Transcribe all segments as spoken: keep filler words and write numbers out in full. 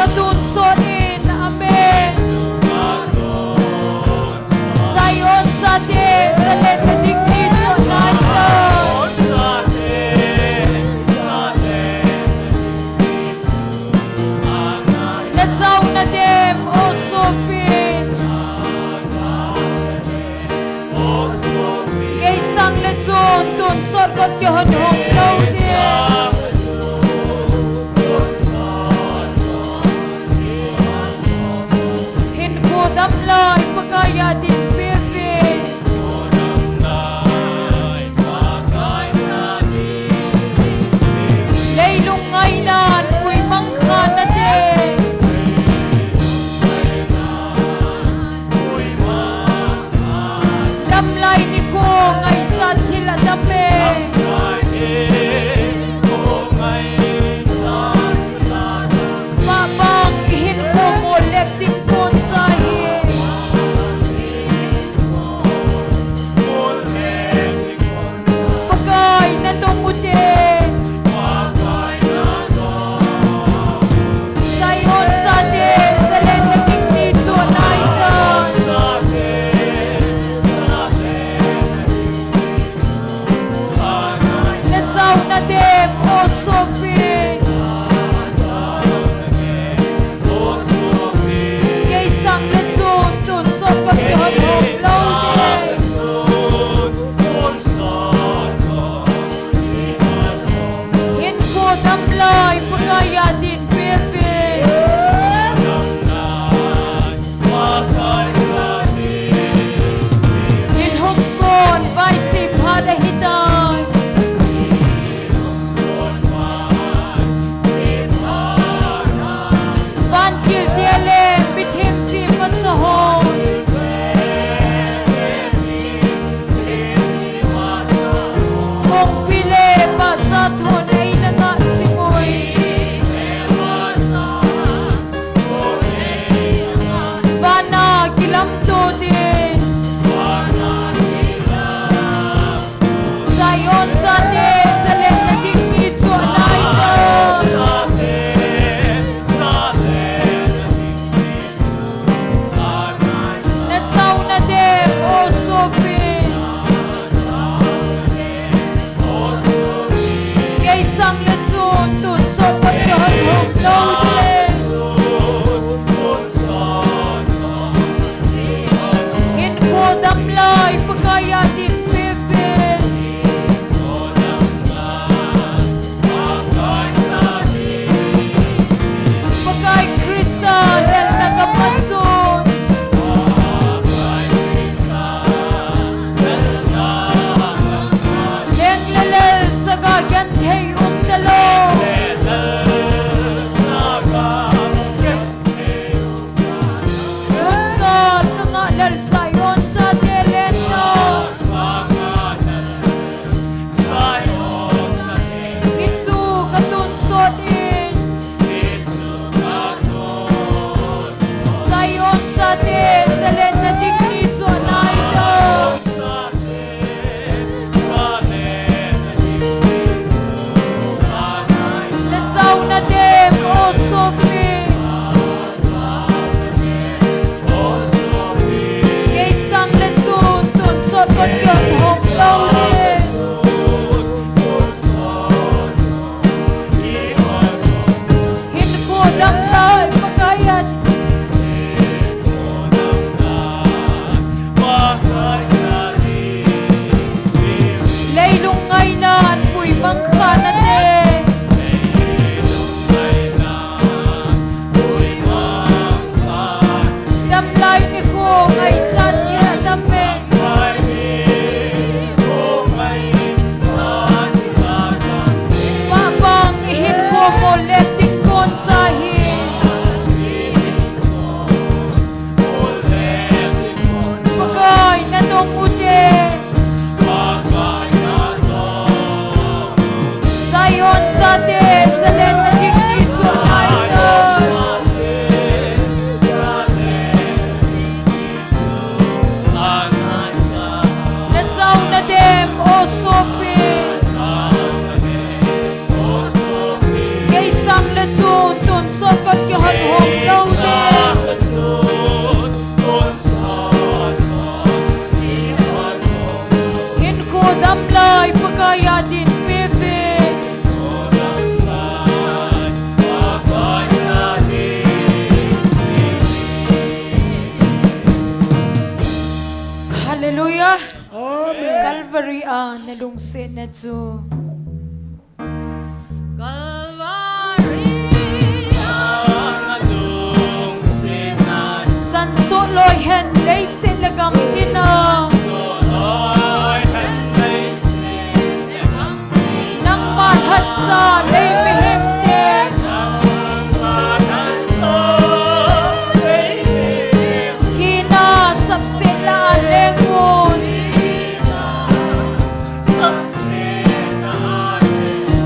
Tonsot in, amen. Zion chate, zalenna ding ni chu anaitan. Najao nadem, o sopi. Kei sang le chun tonsot kon kihon hom lou ding. Hinkho damlai Pakai a dinpi uvin. Leilung ngainan puimang kha nading. Damlai nikho ngaichat thil adam e. Mabang ihinkho molep ding kon cha hi. Pakai natong ute. Zion chate, zalenna ding ni chu anaitan. Najao nadem, o sopi. Kei sang le chun tonsot kon kihon hom lou ding. Hinkho damlai Pakai a dinpi uvin. Inhum kon vaichi phat ahitai. Van kiltia le mitheng chi masa hon. Kongpi le pasa thon eina ngah singoi. Na lungsetna chu Calvary. Chansoh loi hen leiset le gam tina. Nangma lhatsa lei mihem te. Thina sapset lah a leng un.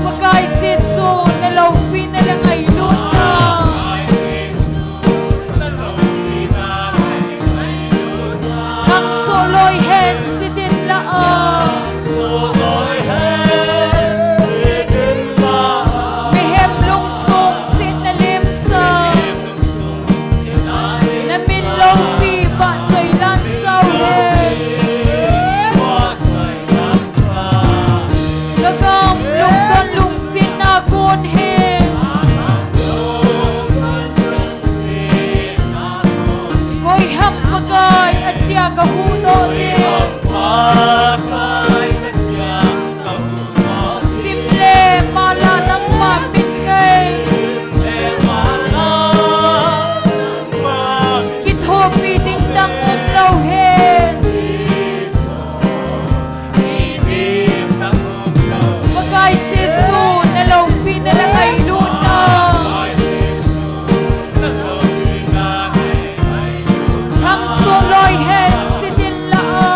Pakai Jesu, na loupina le ngailutna. Thangsoh loi hen, chitin lah a. Mihem lungsung setna limsa. Na min loupi vahchoi lansau hen. Ka gam lungdon lungsetna kon hen. Koiham Pakai achia ka huhdoh ding. Sim le mala nangma min ngai. Kithopi ding dang umlou hen. Pakai Jesu, na loupina le ngailutna. Thangsoh loi hen, chitin lah a.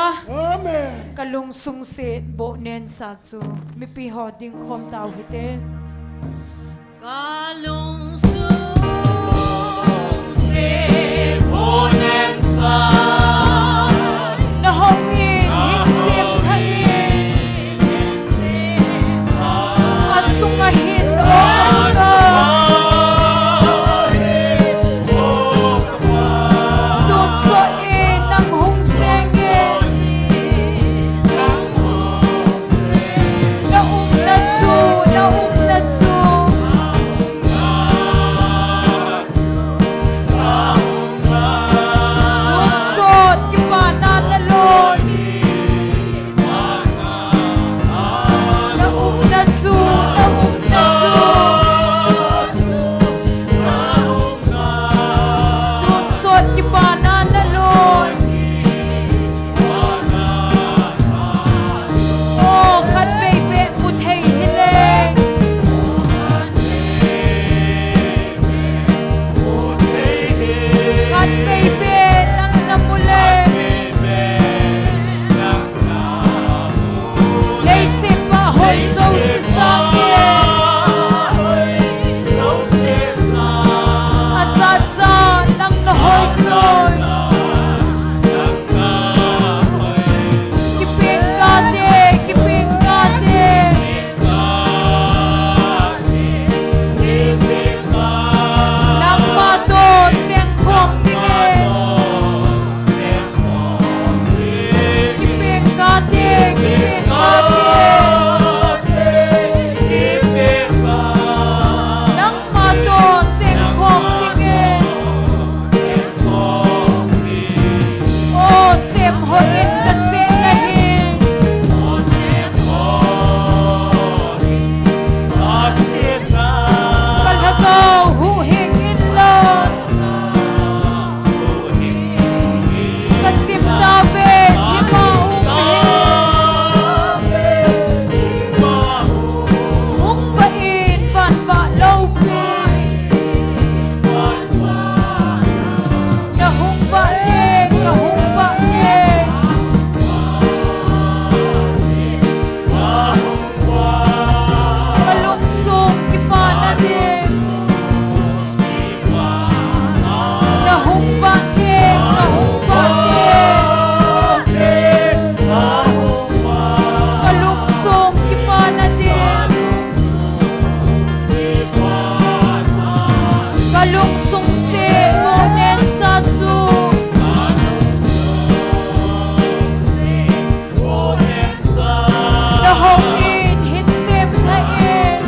Amen. Ka lungsung se boh nensa chu mipi ho ding khom tau hite. Ka lungsung se boh nensa. Na hong in hin sem thah in. A sunga hin o ka. Tun sot in nang hung cheng e. Na umna chu, na umna chu. Tun sot kipana na loi. Na umna chu, na umna chu. Tun sot kipana na loi. O, khat vei beh mu thei hileng. Khat vei beh nang na mu leng. Leiset pha hoi jouse sang e. Achacha nang na hoi soi. Kipeng kate, kipeng kate. Nangma toh cheng khom ding e. Kipeng kate, kipeng kate. Nangma toh cheng khom ding e. O, sem hoi in ka sehna hi. Ka lhagao huhhing in lang. Ka chim tauve, ima um hi. Hung vah in, van vah lou pi. Na hung vah teng, na hung vah teng. Ka lungsung kipana ding. Na hung vah teng, na hung vah teng. Ka lungsung kipana ding. Ka lungsung se boh nensa chu. Na hong in hin sem thah in.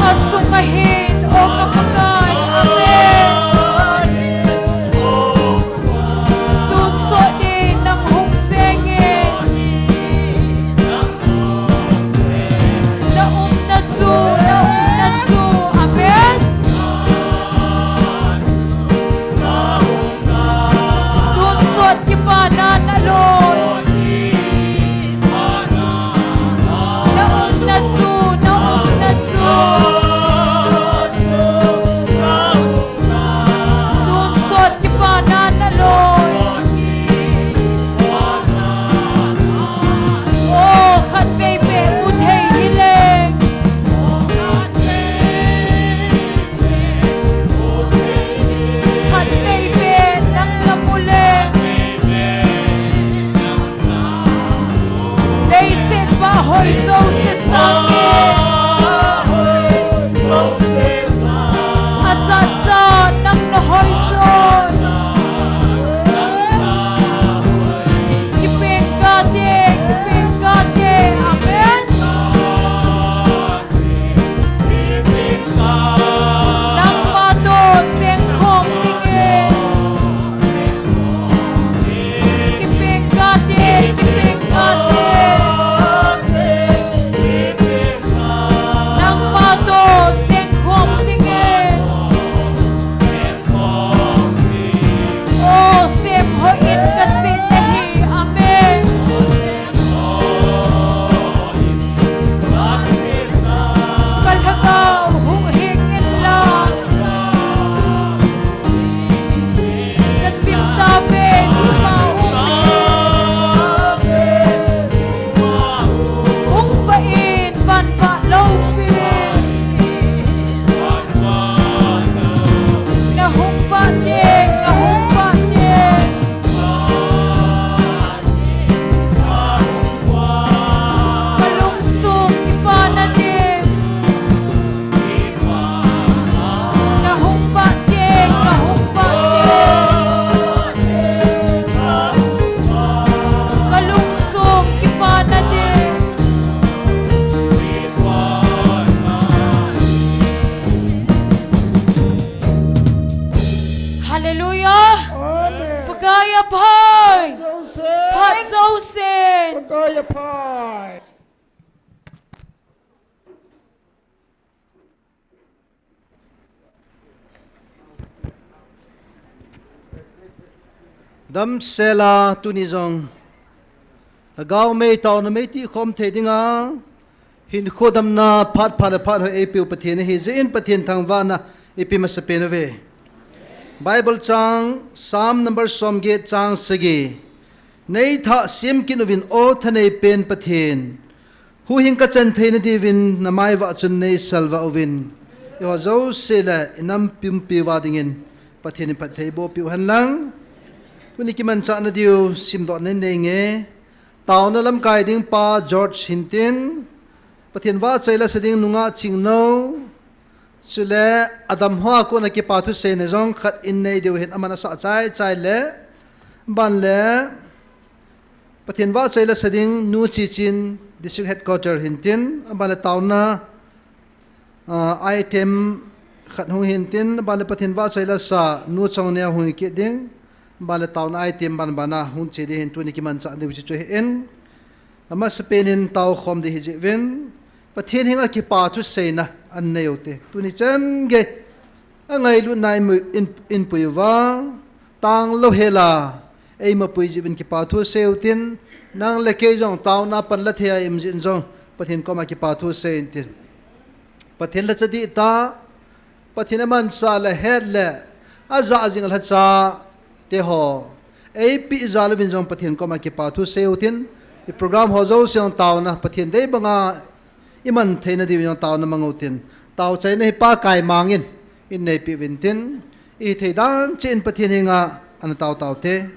A sunga hin o ka Pakai. Amen. Tun sot in nang hung cheng e. Na umna chu, na umna chu. Amen. Tun sot kipana na loi. Na umna chu, na umna chu. Tun sot kipana na loi. O, khat vei beh mu thei hileng. Khat vei beh nang na mu leng. Aphai. Phat jousen. Phat jousen. Pakai aphai. Damsela tuni jong Lhagao mei taona mei tihkhom thei dinga hinkho damna phat pha le phat hoi eipeu Pathen ahi jeh in Pathen thangvahna ipe masapen uve. Bible chang Psalm number somget chang sagi. Neithah semkit uvin, O thanei pen Pathen. Huhhing kachan theina diuvin namai vah chun neisalvah uvin. Eiho jouse le inam pumpi uva dingin Pathen in phattheiboh peh u henlang. Tuni kimanchahna diu simdoh nei neinge. Taona lamkai ding Pa George hintin, Pathen vahchoi la sa ding nungah Chingno, chule adam hoa kona kipa thuseina jong khat in nei diu hin aman asah chai chai le, ban le Pathen vahchoi la sa ding Nu Chichin, District Headquarter hintin, aban le taona, ah, item khat hung hintin, aban le Pathen vahchoi la sa Nu Chongneo hung hi kit ding, aban le taona item ban bana hung che ding hin tuni kimanchah diu chu chu hin. Amasapen in taokhom ding hi jeh uvin, Pathen henga kipa thuseina anei u te. Tuni chan gei angailutna in, in, in pui uva, tang lou hela, eima pui jeh uvin kipa thusei u tin, nang le kei jong taona pan la thei a i um jeh in jong, Pathen koma kipa thusei in tin. Pathen la cha dih ta, Pathen amansa le het le, aja jing a lhacha te ho. Eipeh jal uvin jong Pathen koma kipa thusei u tin, i program ho jouse jong taona, Pathen dei banga iman theina diuvin jong taona mang u tin. Taochaina hi Pa Kaimang in, in neipeh uvin tin, ihithei dan cheh in Pathen henga ana tao tao te.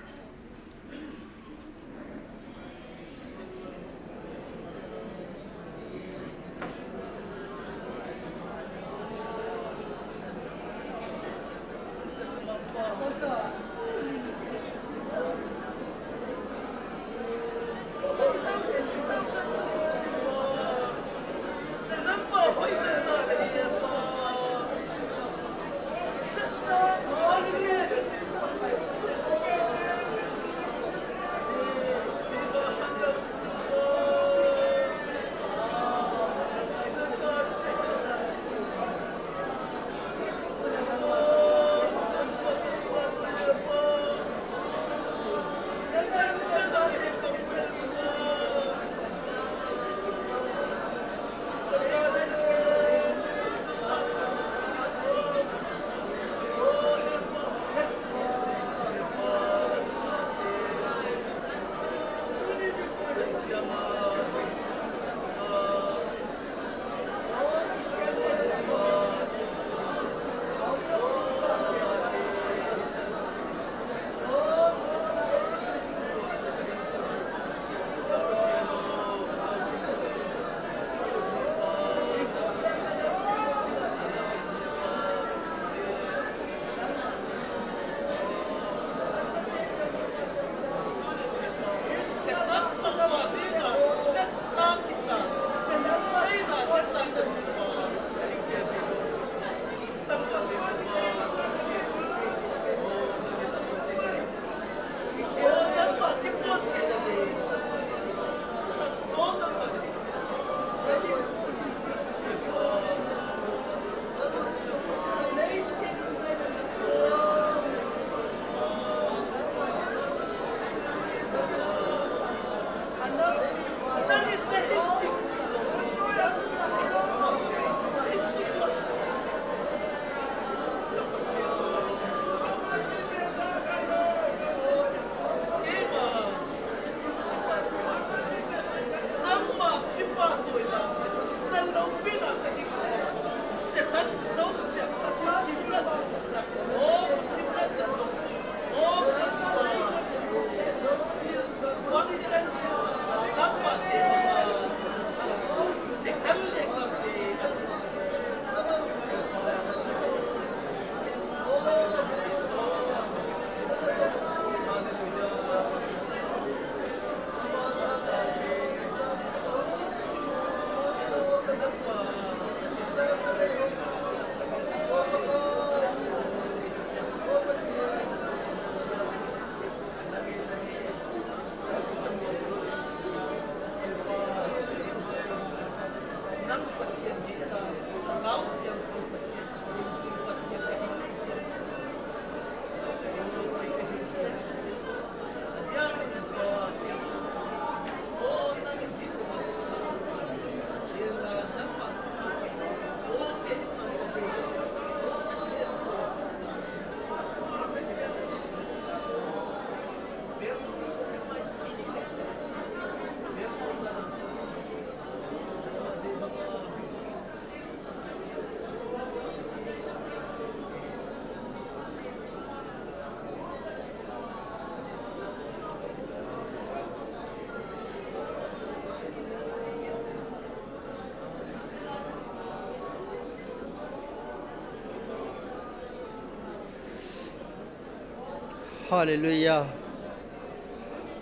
Hallelujah.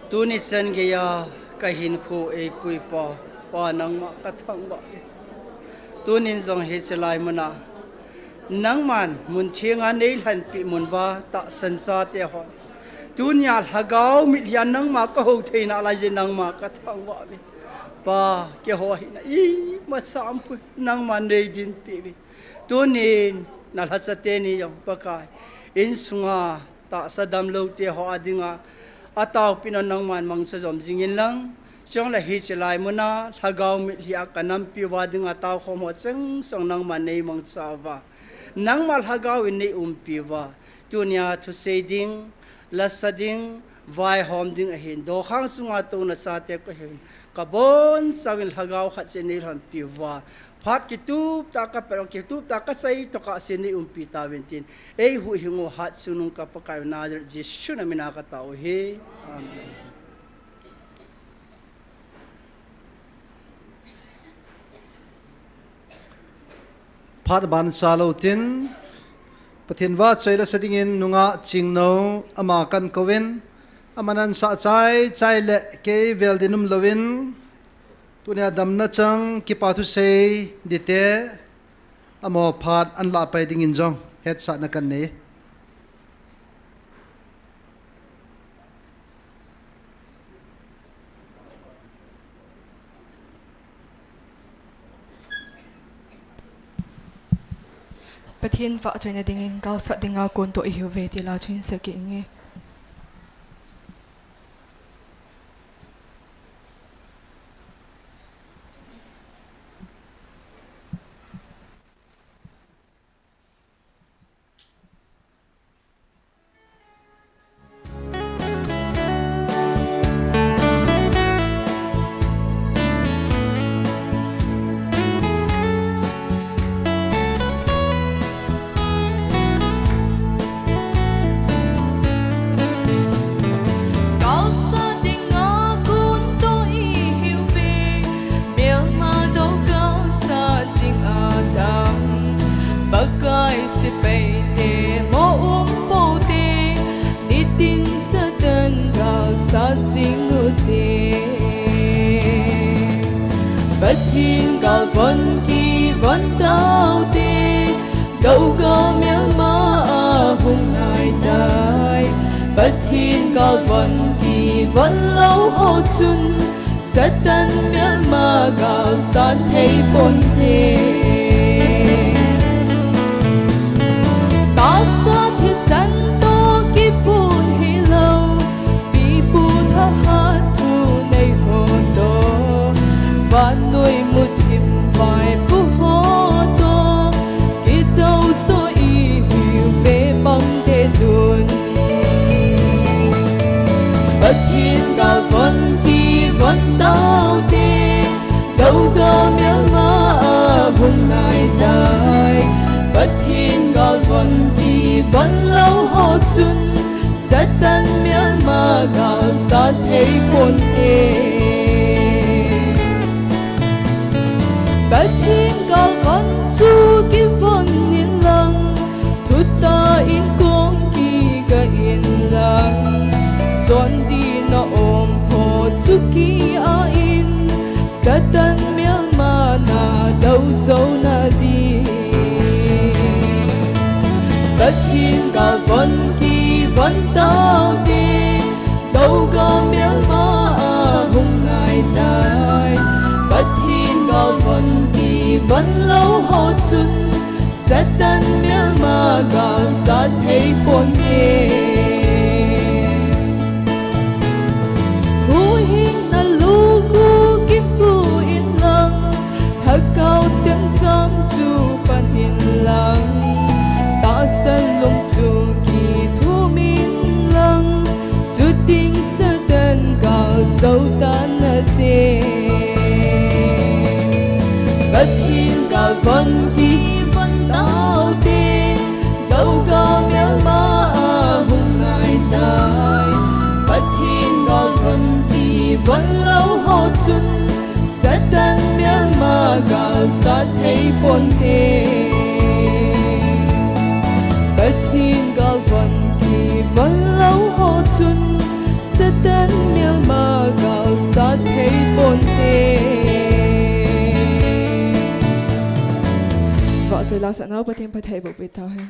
Tuni chan geiya kahinkho eipui Pa, Pa nangma kathangvah e. Tunin jong hiche lai muna nangman mun thenga neilhenpeh mun uva tahsan chate ho, tunia lhagao mitlhi a nangma kahou theina laije nangma kathangvah e. Pa, keiho hina imacha aumpoi, nangman neidinpeh e. Tunin nalhacha teni jong Pakai, insunga tahsa damlou teho a dinga ataopeh na nangman mangcha jom jingin lang, chule hiche lai muna lhagao mitlhi a kanampi uva dinga taokhom ho cheng jong nangman neimangcha uva, nangma lhagao in neiumpi uva, tunia thusei ding, lasa ding, vaihom ding ahin, dokhang chunga touna chate kahiuvin, kabonchauvin lhagao khat cheh neilhenpeh uva, phat kituptah kapel, kituptah kachai tokah cheh neiumpi tauvin tin, eihuhhing u hatchungnung ka Pakai u Nazareth Jesu namina katao ahi. Amen. Phat bancha lou tin, Pathen vahchoi lasa dingin nungah Chingnou ama kahin kouvin, aman ahin sah chaichai le kei vel din umlouvin, tunia damna chang kipa thusei dingte, amaho phat ahin lahpai dingin jong hetsahna kahin nei. Pathen vahchoina dingin galsat dinga kontoh ihiuve ti la chu hin seiu kit inge. Galsat dinga kontoh ihiuve, melma dougal sat dinga dam, Pakai sepaite mo um pou te, nitin Satan gal sat jing ute. Pathen galvon kivon taute, dougal melma a hung nai tai. Pathen galvon kivon lou ho chun, Satan melma gal sat thei ponte. Tahsa thisan toh kibon hilou, pipu thahat thunei ho toh, vannoi muthim vaipo ho toh, kitou jo ihiuve bang te dun. Pathen galvon kivon taute, dougal melma a hung nai tai. Pathen galvon kivon lou ho chun, Satan melma gal sat thei ponte. Pathen galvon chu kivon inlang, thutah in kong kigah inlang, jon ding na um pho chu kia in, Satan melma na dou jou na ding. Pathen galvon kivon taute, dougal melma a hung nai tai. Pathen galvon kivon lou ho chun, Satan melma gal sat thei ponte. Huhhingna lukhu kipu inlang, Lhagao Theng jam chu pan inlang, tahsan lung chu kithum inlang, chuting Satan gal jou tan nate. Pathen galvon kivon taute, dougal melma a hung nai tai. Pathen galvon kivon lou ho chun, Satan melma gal sat thei ponte. Pathen galvon kivon lou ho Sa nau Pathen phatthei boh peh tauhen.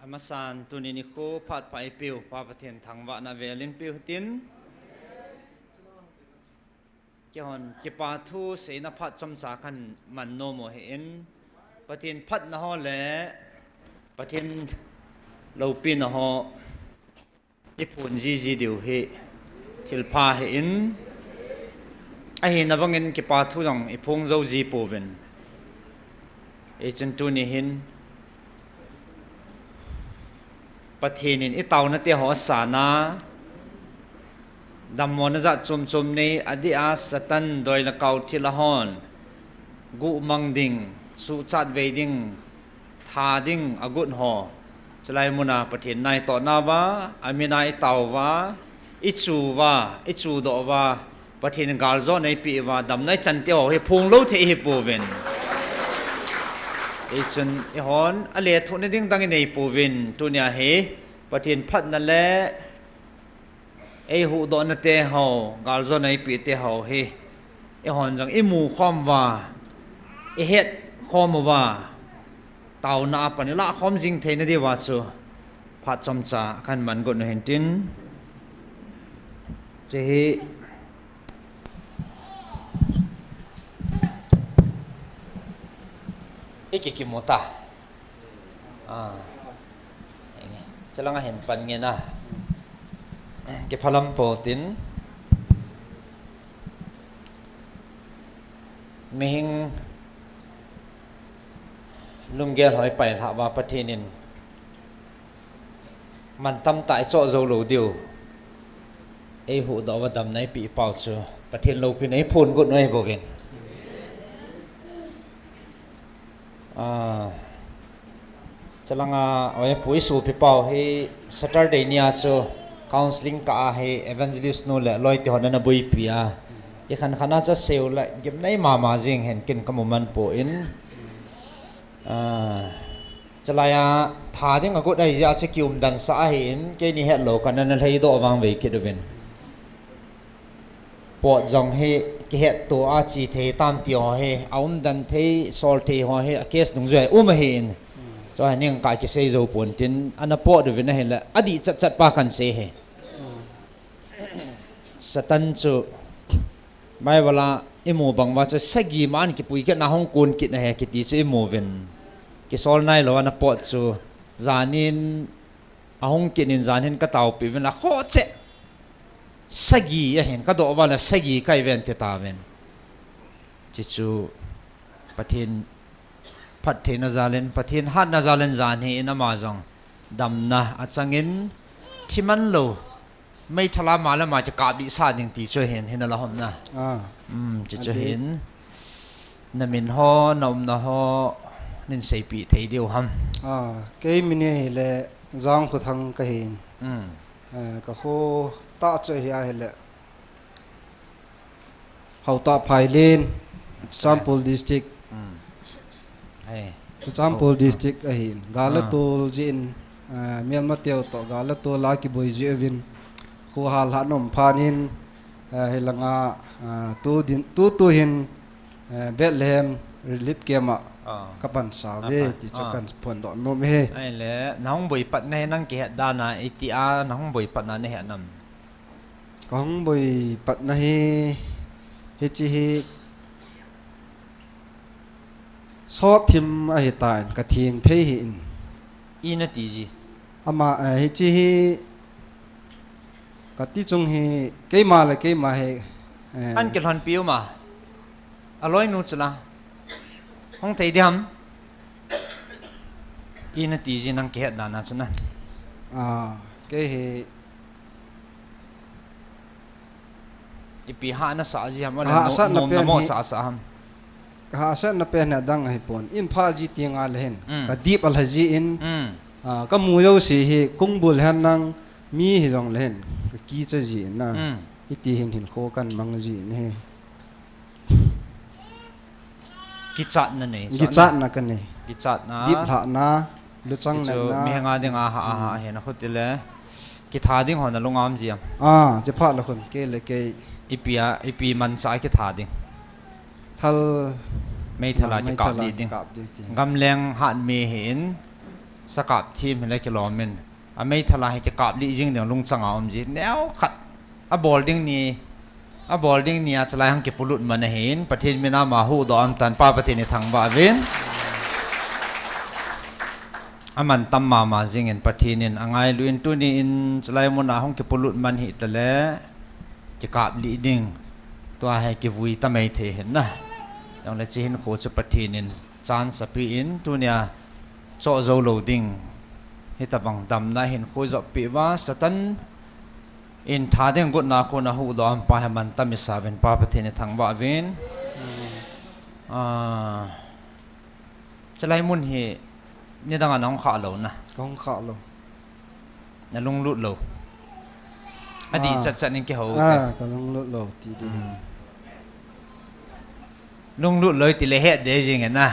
Amasan tuni nikho phat pha eipeu Pa Pathen thangvahna vel in peh u hitin. Keihon kipa thu seina phat chomcha kahin man nom u ahin, Pathen phatna ho le Pathen loupina ho iphon jiji diu hi thilpha ahin, ahina bangin kipa thu jong iphong jou ji pouvin. Hichun tuni hin Pathen in itaona te ho asan a, dammona jat chom chom nei, adeh a Satan doi le kau thilha hon guhmang ding, suhchat vei ding, tha ding agot ho, chulai muna Pathen in eitohna uva, amin a itao uva, ichu uva, ichudoh uva, Pathen in galjona eipeh uva, damna ichan te ho hi phonglou thei ihi pouvin. Hichun eihon alethuhna ding dang inei pouvin, tunia hi Pathen phatna le eihuhdohna te ho, galjona eipeh te ho hi eihon jong imu khom uva, ihet khom uva, taona a pan ilah khom jing theina diuva chu phat chomcha kahin man got u hintin. Hiche hi ikikim u ta. Ah. Enge. Chalanga hin pan nge na. Kiphalam pou tin. Mihing lunggel ho ipailhah uva Pathen in mantam tah ichoh jou lou diu, eihuhdoh uva damna eipeh pau chu Pathen loupina iphon got u ahi bouvin. Ah, chalanga, oi, pu isopi pau hi Saturday nia chu counseling kah a hi evangelist nu le loi te hon ana boipi a. Kikhen khen a chu asei u le gimnei mama jing hen ken kamu man poi. Ah, chalai a tha ding agot ahi jeh a chu kiumdan sah ahin, keini hetlou kana lhaidoh vangvei kit uvin. Pot jong hi kihetto a che thei tam ti ho hi, aumdan thei, sol thei ho hi, a case dungjui a um ahin. Chu hi ning ka kisei jou pon tin, ana pot uvin ahile, adih chat chat pa kan sei hi. Satan chu Bible a imu bang uva chu sagi ma a kipui kit na hung kon kit na ahi kiti chu imu uvin. Kisol nailou ana pot chu janin ahung kit in janin ka taopi uvin la khoh cheh. Sagi ahin ka doh uva le sagi kai ven ti tauvin. Chuchu Pathen phattheina jal in, Pathen hatna jal in jan hi in ama jong damna achang in thi man lou. Meithal a ma le ma kikap dih sah ding ti chu hin, hin ala hom na. Ah. Um, chuchu hin. Na min ho, na umna ho, nin seipeh thei diu ham. Ah, kei min hi le Jangkhothang ka hin. Um. Eh, ka kho tah chu hi ahile. Haotah Phailen, Churachandpur District. Hmm. Hai. Churachandpur District ahin. Gal le tol jin, ah, Myanmar teu toh gal le tol a kiboi ji uvin. Kho hal ha nom phan in, ah, hilanga, ah, tu din, tu tu hin, Eh, Bethlehem Relief Camp a ah, ka pansa ve ti chu ah, kan phondoh nom e. Ahile, na hung boi patna hi nang kihet dan a, iti a na hung boi patna na het nam? Ka hung boi patna hi, hichi hi, sot thim ahi tan, ka theng thei hi in. I na ti ji. Ama, eh, hichi hi, ka ti chung hi, keima le keima hi, eh, an kilhon piu ma. A loi nu chu la. Hung thei di ham. I na ti ji nang kihet dan a chu na. Ah, kei hi ipi ha na sa ji ham, ka ha sa na mo pen na mo hi sa sa ham. Ka ha sa na pen na dang ahi pon. In pha ji ti nga le hin. Mm. Ka dip a la ji in. Mm. Ah, ka mu yo si hi kung bul han nang mi hi jong le hin. Ka ki cha ji in na. Mm. Iti hin hin kho kan mang ji in he. Kichatna nei, kichatna ka nei. Kichatna. Dip lhahna, luchang chu nenna. Mi hanga ding a ha, a ha, he na khu ti le. Kitha ding ho na lung a um ji am? Ah, chi pha la khun, kei le kei. Ipi a, ipi mansa kitha ding? Thal. Meithal a, ah, kikap meithal a ding. Kikap ding ti. Gamleng hat mi hi in, sakap thim hi le kilom in. A meithal a hi kikap lih jing ding lungchang a um ji. Neo khat. A bol ding ni, a bol ding ni a chalai hung kipulut man ahin, Pathen min a ma huhdoh am tan pa Pathen i thangvah uvin. A man tam mama jing in Pathen in a ngailu in tuni in chalai mun a hung kipulut man hi ta le, kikap lih ding. Tua hi kivui ta mai thei hin na. Jong le chi hin khu chu Pathen in chance a pi in tunia choh jou lou ding. Hitabang damna hin khu jop pi va Satan in tha ding gutna khu na huhdoh am pa hi man tam i sa uvin pa Pathen i thangvah uvin. Mm. Ah, chalai mun hi nidang a na hung kha lou na. Ka hung kha lou. Na lunglut lou. A di chat chat ning kihou te. Ah, ka lunglut lou ti di. Hmm. Lunglut lou ti le het de jing e na.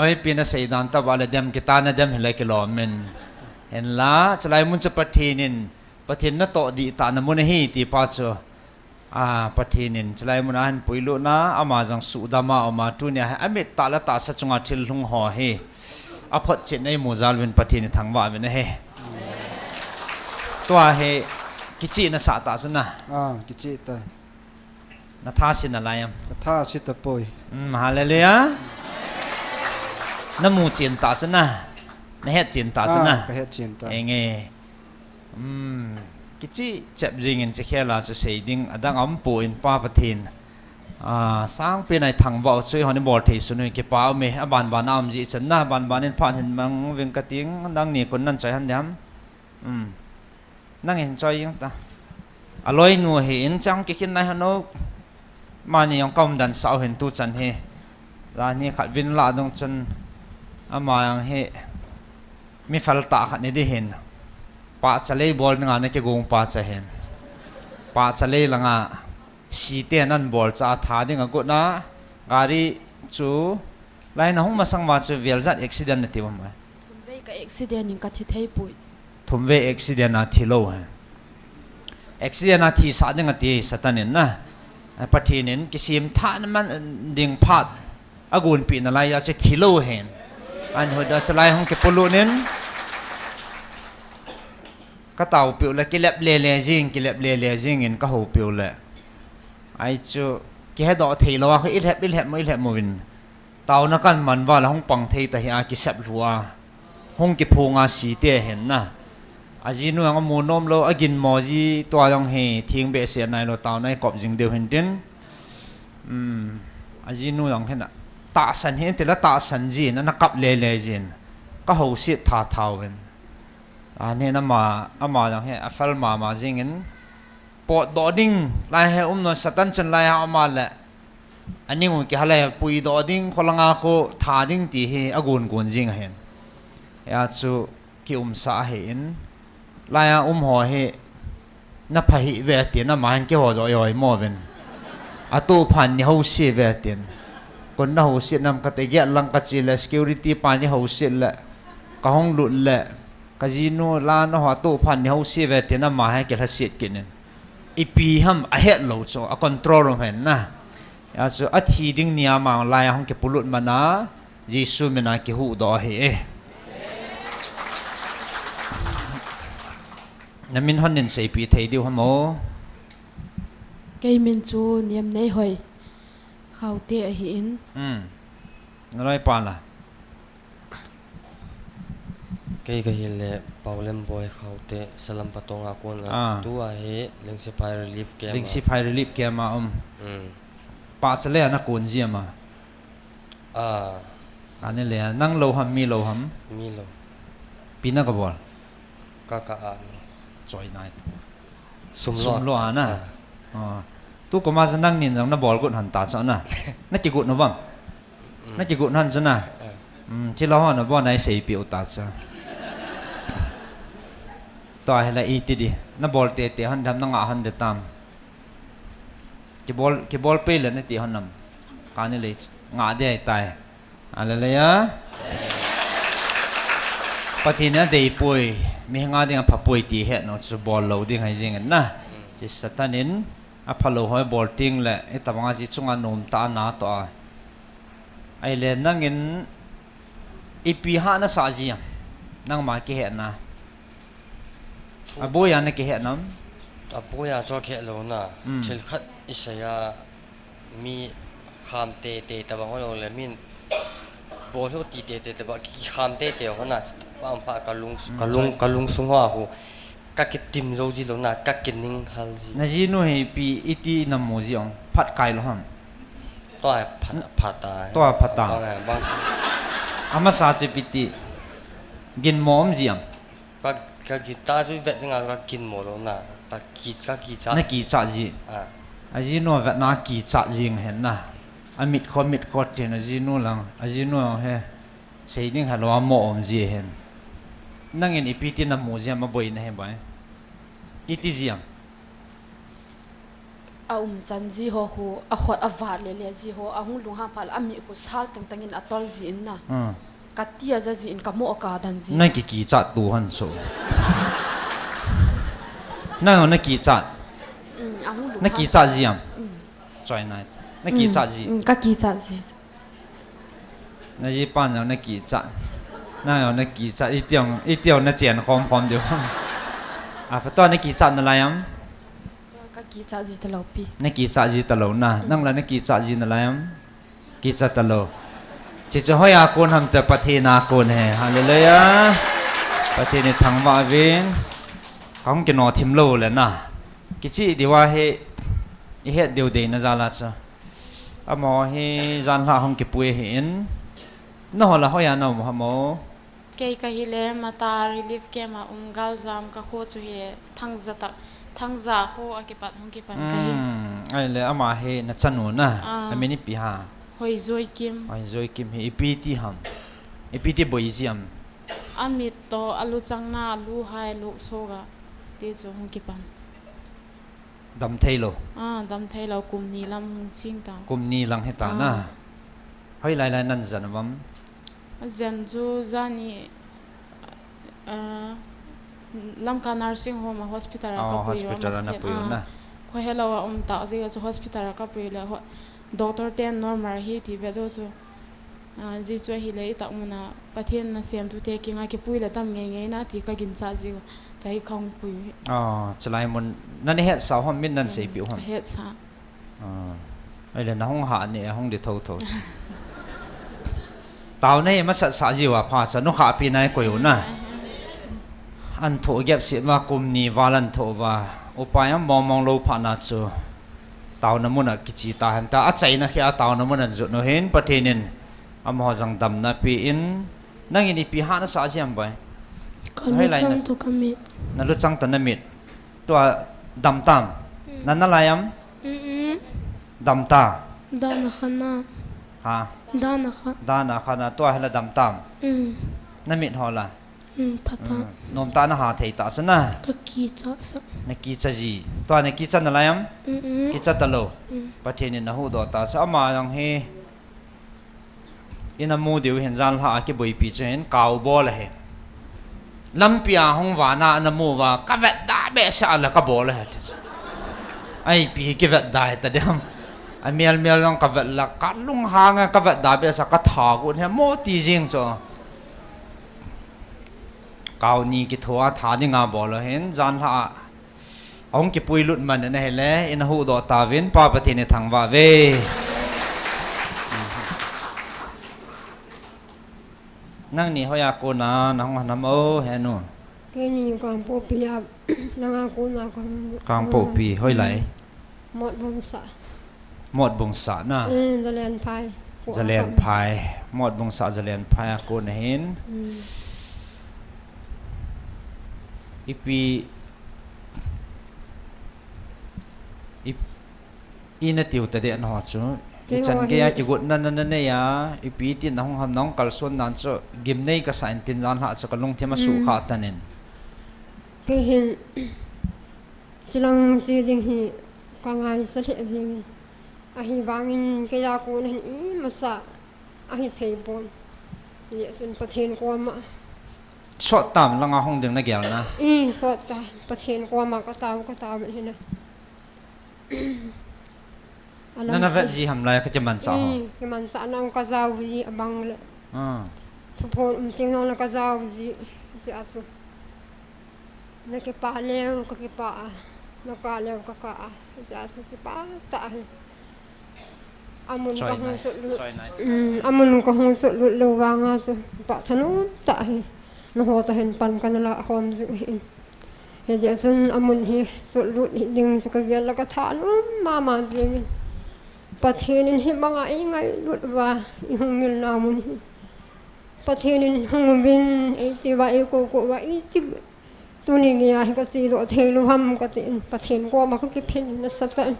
Oi, pi na sei dan ta ba le dem kita na dem hi le kilom in. Hen la, chalai mun chu Pathen in, Pathen na toh di ta na mun hi ti pa chu. A, Pathen in chalai mun a hin puilut na, ama jong suhdam a um a, tunia hi a mit tah le tahsa chunga thil lhung ho hi a photchetna i mu jal uvin Pathen i thangvah uvin ahi. Tua hi kichih na sah ta chu na. Ah, kichih ta. Na tha si na lai am? Ka tha si ta poi. Mm, hallelujah. Na mu chen ta chu na. Na het chen ta chu na. Ah, ka het chen ta. Enge. Um, kichih chep jing in chi khel a chu sei ding a dang a um poi in pa Pathen. Ah, sangpi nai thangvah u chu i hon i bol thei sun u in kipa um e, a ban ban a um ji chan na, ban ban in phan hin mang ving ka ting, nang ni kun nan choi han diam. Um. Nang hin choi jing ta. A loi nu hi in chang kikhin nai han u. Mani jong ka umdan sah u hin tu chan hi. Lani khat vin lah dung chun ama jong hi mi fel tah khat ni di hin. Pahcha lei bol dinga na kigong pahcha hin. Pahcha lei langa site nan bol cha a tha ding a gutna gari chu lai na hung masang ma chu vel jat accident na ti bam mai. Thum vei ka accident in ka thi thei pui. Thum vei accident a thi lou he. Accident a thi sah ding a ti Satan in na. Pathen in kisim tha na man ding phat a gunpi na lai a che thi lou hen. An hoda chalai hung kipulut in. Ka tao piu le kilep le le jing, kilep le le jing in ka ho piu le. Ai chu kihe doh thei lou a, khu i lhep, i lhep mo, i lhep mo vin. Taona kan man val a hung pang thei ta hi a kisep lhu a. Hung kiphung a site hen na. A jinu jong a mu nom lou, a ginmo ji tua jong hi thing behseh nai lou taona i kop jing deu hin tin. Um, a jinu jong hin a. Tahsan hin ti la tahsan jin, ana kap le le jin. Ka ho sit tha tha uvin. A ni na ma, ama jong hi a fel mama jing in. Potdoh ding, lai he um non Satan chun lai ha ama le. Ani ngu kiha le puidoh ding, kholanga khu tha ding ti hi a gun gun jing a hin. Hia chu kiumsa ahi in. Lai a um ho hi na pha hi ve tin ama hin kiho jo i hoi mo vin. A tu phan ni ho si ve tin. Kon na ho si nam ka te giat lang ka chi le security pa ni ho si le. Ka hong lut le. Ka jinu la na ho a tu phan ni ho si ve tin ama hin kilha sit kit in. Ipi ham a het lou chu a control um hen na. Achu athi ding nia mang lai hung kipulut mana, Jesu mina kihuhdoh ahi e. Namin hon nin seipi thei diu hamo? Kei min chu Niamneihoi Khaute ahi in. Hmm. Naloi pa la? Kei kahile Paulemboi Khaute, Salam Patong a kon a. Ah. Tua hi Lingsiphai Relief Camp a. Lingsiphai Relief Camp a um. Hmm. Pahcha le ana kon jia ma? Ah. Ani le, nang lou ham, mi lou ham? Mi lou. Pi na kabol? Ka ka a ni. Choi nai. Sum lo. Sum lo ana. Ah. Ah. Tu koma sa nang nin jang nabol got han ta cha na. Nakigot no bam? Mm. Nakigot han cha na. Ah. Um, chilou ho nabol nai seipi u ta cha. Tua hi la iti di. Nabol tete han dam, nanga han de tam. Kibol, kibol pe le nati hon nam. Kani le nga de ai tai. Hallelujah. Pathen in adei poi, mi nga ding apha poi ti he no chu bol lou ding hai jing na. Chi Satan in apha lou hoi bol ting le, itobang a ji chunga nom ta na to a. Ai le nangin ipi ha nasa ji am? Nangma kihe na. Aboi a nakihe nam? Aboi a chu kihe lou na. Mm. Thil khat isei a mi kham tete tobang ho lou le min bol ho ti tete tobang kikham tete ho na. Pam pha ka lung, mm, ka lung, choi. Ka lungsung ho a hu. Ka kitim jou ji lou na, ka kining hal ji. Na jinu hi ipi iti namu ji ong, phat kai lou ham? Tua phat, phat a. Tua phat a. Bang, bang. Amasa chu ipi ti. Ginmo um ji am? Ka, ka gin ta chu vet ding a ka ginmo lou na. Ka ki, ka kicha. Nakicha ji. Ah. Ajinu vetna kicha jing hen na. Amit kho, mit kho tin ajinu lang. Ajinu he. Sei ding halou a mo um ji hen. Nangin ipi ti namu ji am aboi na he bai? Iti ji am? A um chan ji ho khu, a khut a vat le le ji ho, a hung lung ham pha le, a mi khu sal tang tang in a tol ji in na. Hmm. Ka ti a ja ji in ka mo ka dan ji. Na ki kicha tu han so. Na na kicha. Mm, a hung lung ham. Na kicha ji am? Mm. Choi nai. Na kicha ji. Mm, mm, ka kicha ji. Na ji pan jong na kicha. Na jong na kicha. Iti jong, iti jong na chen khom khom diu. A, pha tua na kicha nalai am? Ka kicha ji talou pi. Na kicha ji talou na. Mm. Nang la na kicha ji nalai am? Kicha talou. Chi chu hoi a kon ham te Pathen a kon he. Hallelujah. Pathen i thangvah uvin. Ka hung kino thim lou le na. Kichi diu ahi, i het diu dei na jal a chu. Amaho hi janhi a hung kipui ahi in. Nangho la hoi a na um ham o? Kei ka hi le Mata Relief Camp a um, Galjam ka kho chu hi Thangja ta, Thangja kho a kipat hung kipan ka hi. Hmm, ai le ama hi na chanu na. Ah. A min ipi ham? Hoijoikim. Hoijoikim hi ipi ti ham? Ipi ti boi ji am? A mit to, a luchang na, a lu hai, lu so ga. Ti chu hung kipan. Dam thei lou. Ah, dam thei lou, kum ni lam hung ching ta. Kum ni lang hi ta na. Ah. Hoi lai lai nan jan vam? A jan chu jan ni, ah, Lamka Nursing Home a hospital a ka pui u, hospital a na pui u na. Kho helou a um ta, ji chu hospital a ka pui le ho, doctor ten normal hi ti ve do chu. Ah, ji chu ahile i tak mun a Pathen nasem tu te kinga kipui le tam ngei ngei na ti ka ginchat ji u. Tua hi ka hung pui u hi. Ah, chulai mun nan hetsah u ham, min nan seipi u ham? Hetsah. Ah, ai le na hung ha ni, hung di tho tho. Tao nei masat sa ji u a pha sa nu kha pi nai koi u na. An tho gep sit ma kum ni val an tho va. Upai am mong mong lou pha na chu. Taona mun a kichi ta hen ta, a chaina khi a taona mun an jot nu hin Pathen in amaho jong damna pe in, nangin ipi hahsa ji am bai? Ka luchang toh ka mit. Na luchang toh na mit. Tua dam tam? Mm. Na na lai am? Mm-mm. Dam ta? Dan a khan a. Ha? Dan a khan. Dan a khan a, tua hi la dam tam? Mm. Na mit ho la? Hmm, pha ta. Hmm. Nom ta na ha thei ta sa na. Ka kicha sa. Na kicha ji. Tua na kicha na lai am? Mm-mm. Kicha ta lou. Hmm. Pathen in na huhdoh ta sa ama jong hi. I na mu diu hin janhi a kiboipi chu hin kau bol ahi. Lampi a hung va na na mu va ka vetda behseh a la ka bol ahi. Ai pi hi kivetda hi ta diam. Amel mel jong kavet la, kalunghang a kavet da behseh a katha got hi mo ti jing chu. Kau ni kithua tha dinga bol hin, janhi a ahung kipui lut man in ahile, ina huhdoh tauvin, Pa Pathen ithangvah uve. Nangni hoiya kona nahung ham o, henu? Keini Kangpokpi a, langa kona kahung. Kangpokpi, hoilai? Motbung sah. Motbung sah na? Eh, Zalen phai. Zalen phai. Motbung sah Zalen phai a kona hin. Hmm. Ipi, ip-, ina tiu ta de na ho chu. Kei ichan ho gei a hi kigotna na, na nei a, ipi ti nahung ham nahung kalson dan chu gimnei kasa in tin janhi a chu kalungthim a sukha tan in. Kei hin, chilang chi ding hi kangaisah lheh jing in. Ahivangin keiya kona hin imacha ahithei pon. Hijeh chun Pathen koma. Sot tam langa hung ding nagel na? I, sot ta. Pathen koma katao, katao hina. Nana vet ji ham lai kakimanchah ho? I, kimanchah nau kajao ji abang le. Ah. Thuphon um teng nong le kajao ji. Ti a chu. Nakipah leu kakipah a, nakah leu kakah a, hijeh a chu kipah tah ahi. Amun kahung chotlut, um, amun kahung chotlut lou vanga chu kipah thanom tah ahi. Naho toh hin pan kana lah khom jiu ahi. Hijeh chun amun hi chotlut hiding chu kagel le kathanom mama jing in. Pathen in hibanga eingailut uva, ihung milna mun hi. Pathen in hung uvin, eiti uva, eiko ko uva, eiti Tuni geiya hi kachedoh theilou ham katin, Pathen koma kakiphin nasatah in.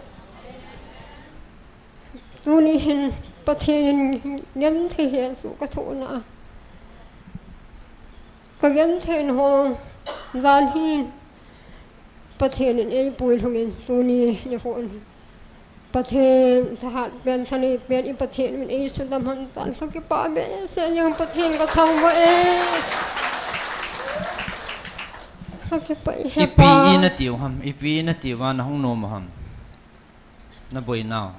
Tuni hin Pathen in genthei hesoh kathoh na a, kagenthei na ho jal hin Pathen in eipui lhungin tuni nikho in Pathen thahat pen, thanei pen, i Pathen min eisudam hen tan, kakipah behseh jeng, Pathen kathangvah e. Kakipah e, Hepa. Ipi ina tiu ham, ipi ina tiu va nahung nom ham? Naboi nau.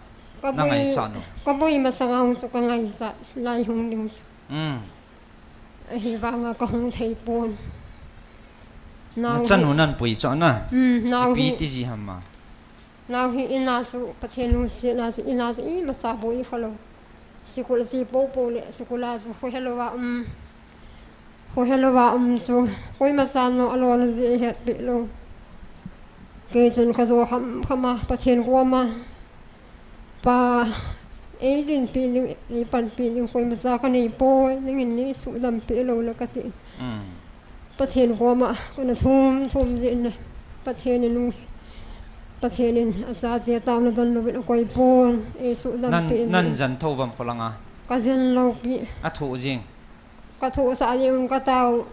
Kaboi, nangaichat nau. Kaboi masang a hung chu kangaichat lai hung ding chu. Um. Ahivanga kahung thei pon. Nachanu nanpui chu na. Um, nau hi. Ipi ti ji ham a? Nau hi ina chu, Pathen lungsetna chu, ina chu imacha boi khalou. Sikul a che popo le, sikul a chu khohelou a um. Khohelou a um chu, koimacha nong alol ji hetpeh lou. Kei chun kajo kham kham a, Pathen koma. Pa, eidinpi ding, eipanpi ding, koimacha kanei poi, nangin neisudam peh lou le kati. Um. Pathen koma kana thum thum jin ne. Pathen in, Pathen in achate taona don louvin akoi pon, eisudam peh jin. Nan jen thou vam kholanga? Kajen lou pi. Athoh jing. Kathohsah jing, katao,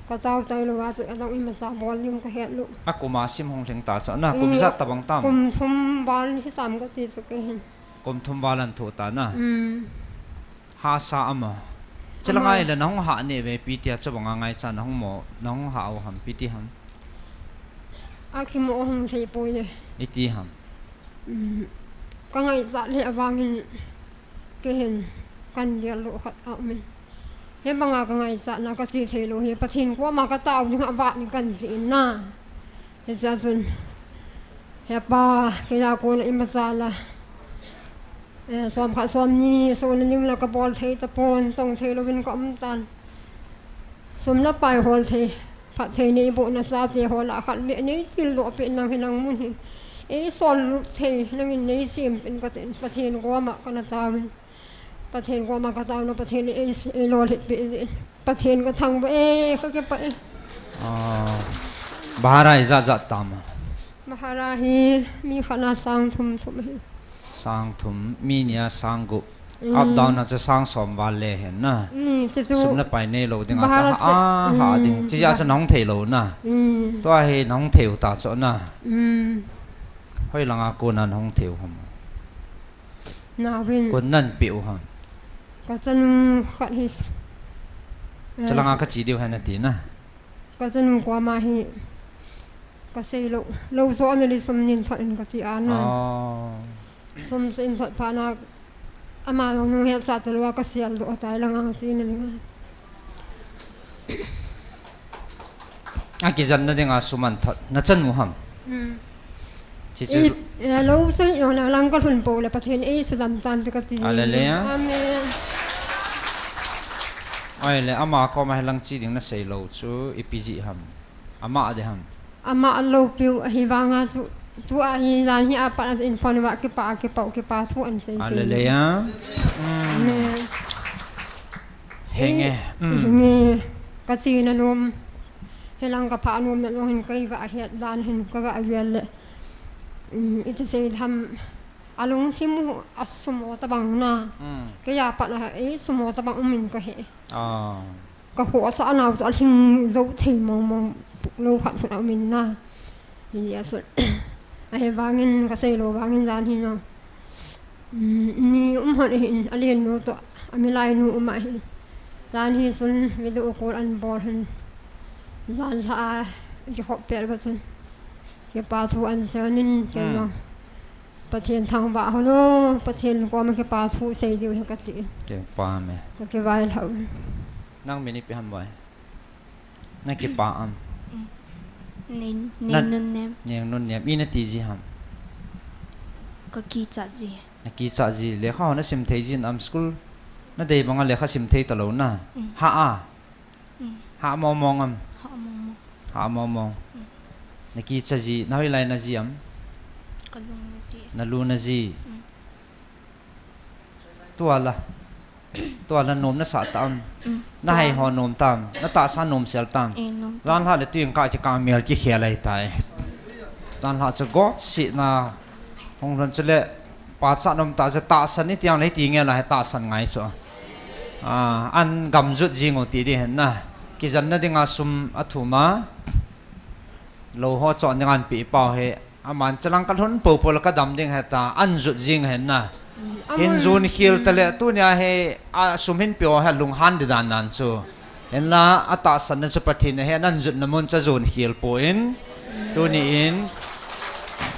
katao tailou a chu adang imacha bol ding kahet lou. Akum a sim hung lhing ta chu na, kum ijat tabang tam? Kum thum val hitam kati chu kei hin. Kum thum val an thoh ta na? Um. Hahsa ama. Chulanga ahile nahung hah neh ve, ipi tia chubanga ngaicha nahung mo, nahung hah u ham, ipi ti ham? Akimo hung thei poi e. Iti ham? Um, kangaichat le avangin kei hin kangel lou khat aumin. Hibanga kangaichatna kache theilou hi Pathen koma katao ding avat ni kanti na. Hichea chun, Hepa, keiya kona imacha la, eh, som khat som ni, sohna ding la kabol thei tapon, tong theilouvin kaum tan. Sum le pai hol thei, phatthei neibohna chate hol a khat beh neitildoh peh nang hi nang mun hi. Eisol lut thei, nangin neisem peh in katin, Pathen koma kana taovin. Pathen koma kataona, Pathen in ei, eilolhit peh jin. Pathen kathangvah e, kakipah e. Ah, bhara ijat jat tam? Bhara hi mi khat na sang thum thum ahi. Sang thum, mi nia sang gup. Um. Up down a chu sang som val le hen na. Um, chuchu. Sum le pai neilou dinga chu bhara chu, ah, ha ding. Um, chuche a chu nahung theilou na. Um. Tua hi nahung thei u ta chu na. Um. Hoilanga kona nahung thei u ham? Nauvin. Kon nan pe u ham? Kachanu khat hi. Chulanga kache diu hen nati na. Kachanu koma hi. Kasei lou. Lou jo ana li sum nin thot in kati a na. Oh. Sum chu in thot phat na, ama jong nung hetsah talou a ka sel doh tai lang a chi na ding a. A kijanna dinga sum an thot. Na chanu ham? Hmm. Chi chu. Ei, eh, lou chu hi jong na lang ka lhun pou le Pathen ei sudam tan ti ka ti. Hallelujah. Amen. Ai le ama koma hi lang chi ding na sei lou chu ipi jeh ham? Ama de ham? Ama lou piu ahi vanga chu tua hi jan hi apat a in phone va kipa, kipa, kipa thu an sei sei. Hallelujah. Hmm. Amen. Henge. Ei, hmm, henge. Ka chi na nom. Hilang ka pha nom na jong hin kei ga het dan hin ka ga vel le. Hmm, iti sei tham a lungthim u a sumo tabang na. Hmm. Kei a pat a ei sumo tabang um in ka he. Ah. Ka khohsah nau chu a lhing jou thei mong mong lou khat phut a um in na. Hi a chu. Ahi vangin ka sei lou vangin jan hi jong. Um, ni um hon ahin, a lien nu toh, a milai nu um ahin. Jan hi chun video call an bol hin. Jan lha a kikhop pel ka chun. Kipa thu an sei in kei jong. Hmm. Pathen thangvah hon o, Pathen koma kipa thu sei diu hi ka ti. Kipa me. Ka kivai lhau. Nang min ipi ham boi? Na kipa am? Nei, na, Neinunnem. Neinunnem. I na ti ji ham? Ka kichat ji. Na kichat ji. Lekha ho na sim thei jin am school? Na dei banga lekha sim thei talou na. Mm. Ha a? Mm. Ha mong mong am? Ha mong mong. Ha mong mong. Mm. Na kichat ji. Na hoilai na ji am? Ka lung na ji. Na lung na ji. Mm. Tua la. Tua la nom na sah tam. Mm. Na hai ho nom tam. Na tahsa nom sel tam. Eh, nom tam. Jan lha le tuin ka chi ka mial chi khel ai tai. Jan lha chu gop si na. Hung lhun chu le pachat nom ta chu tahsan ni tiang le ti nge la he tahsan ngai chu. Ah, an gam jut jing u ti di hen na. Kijanna dinga sum a thum a. Lou ho chon ding an pi pau he. Aman chalang ka lhun pou pou la ka dam ding he ta, an jut jing hen na. Mm, hin amun jun khil ta le, mm, tunia he, a sum hin pio he lunghan di dan nan chu. Hen la, a tahsan na chu Pathen a he, nan jut na mun cha jun khil po in. Mm. Tuni in,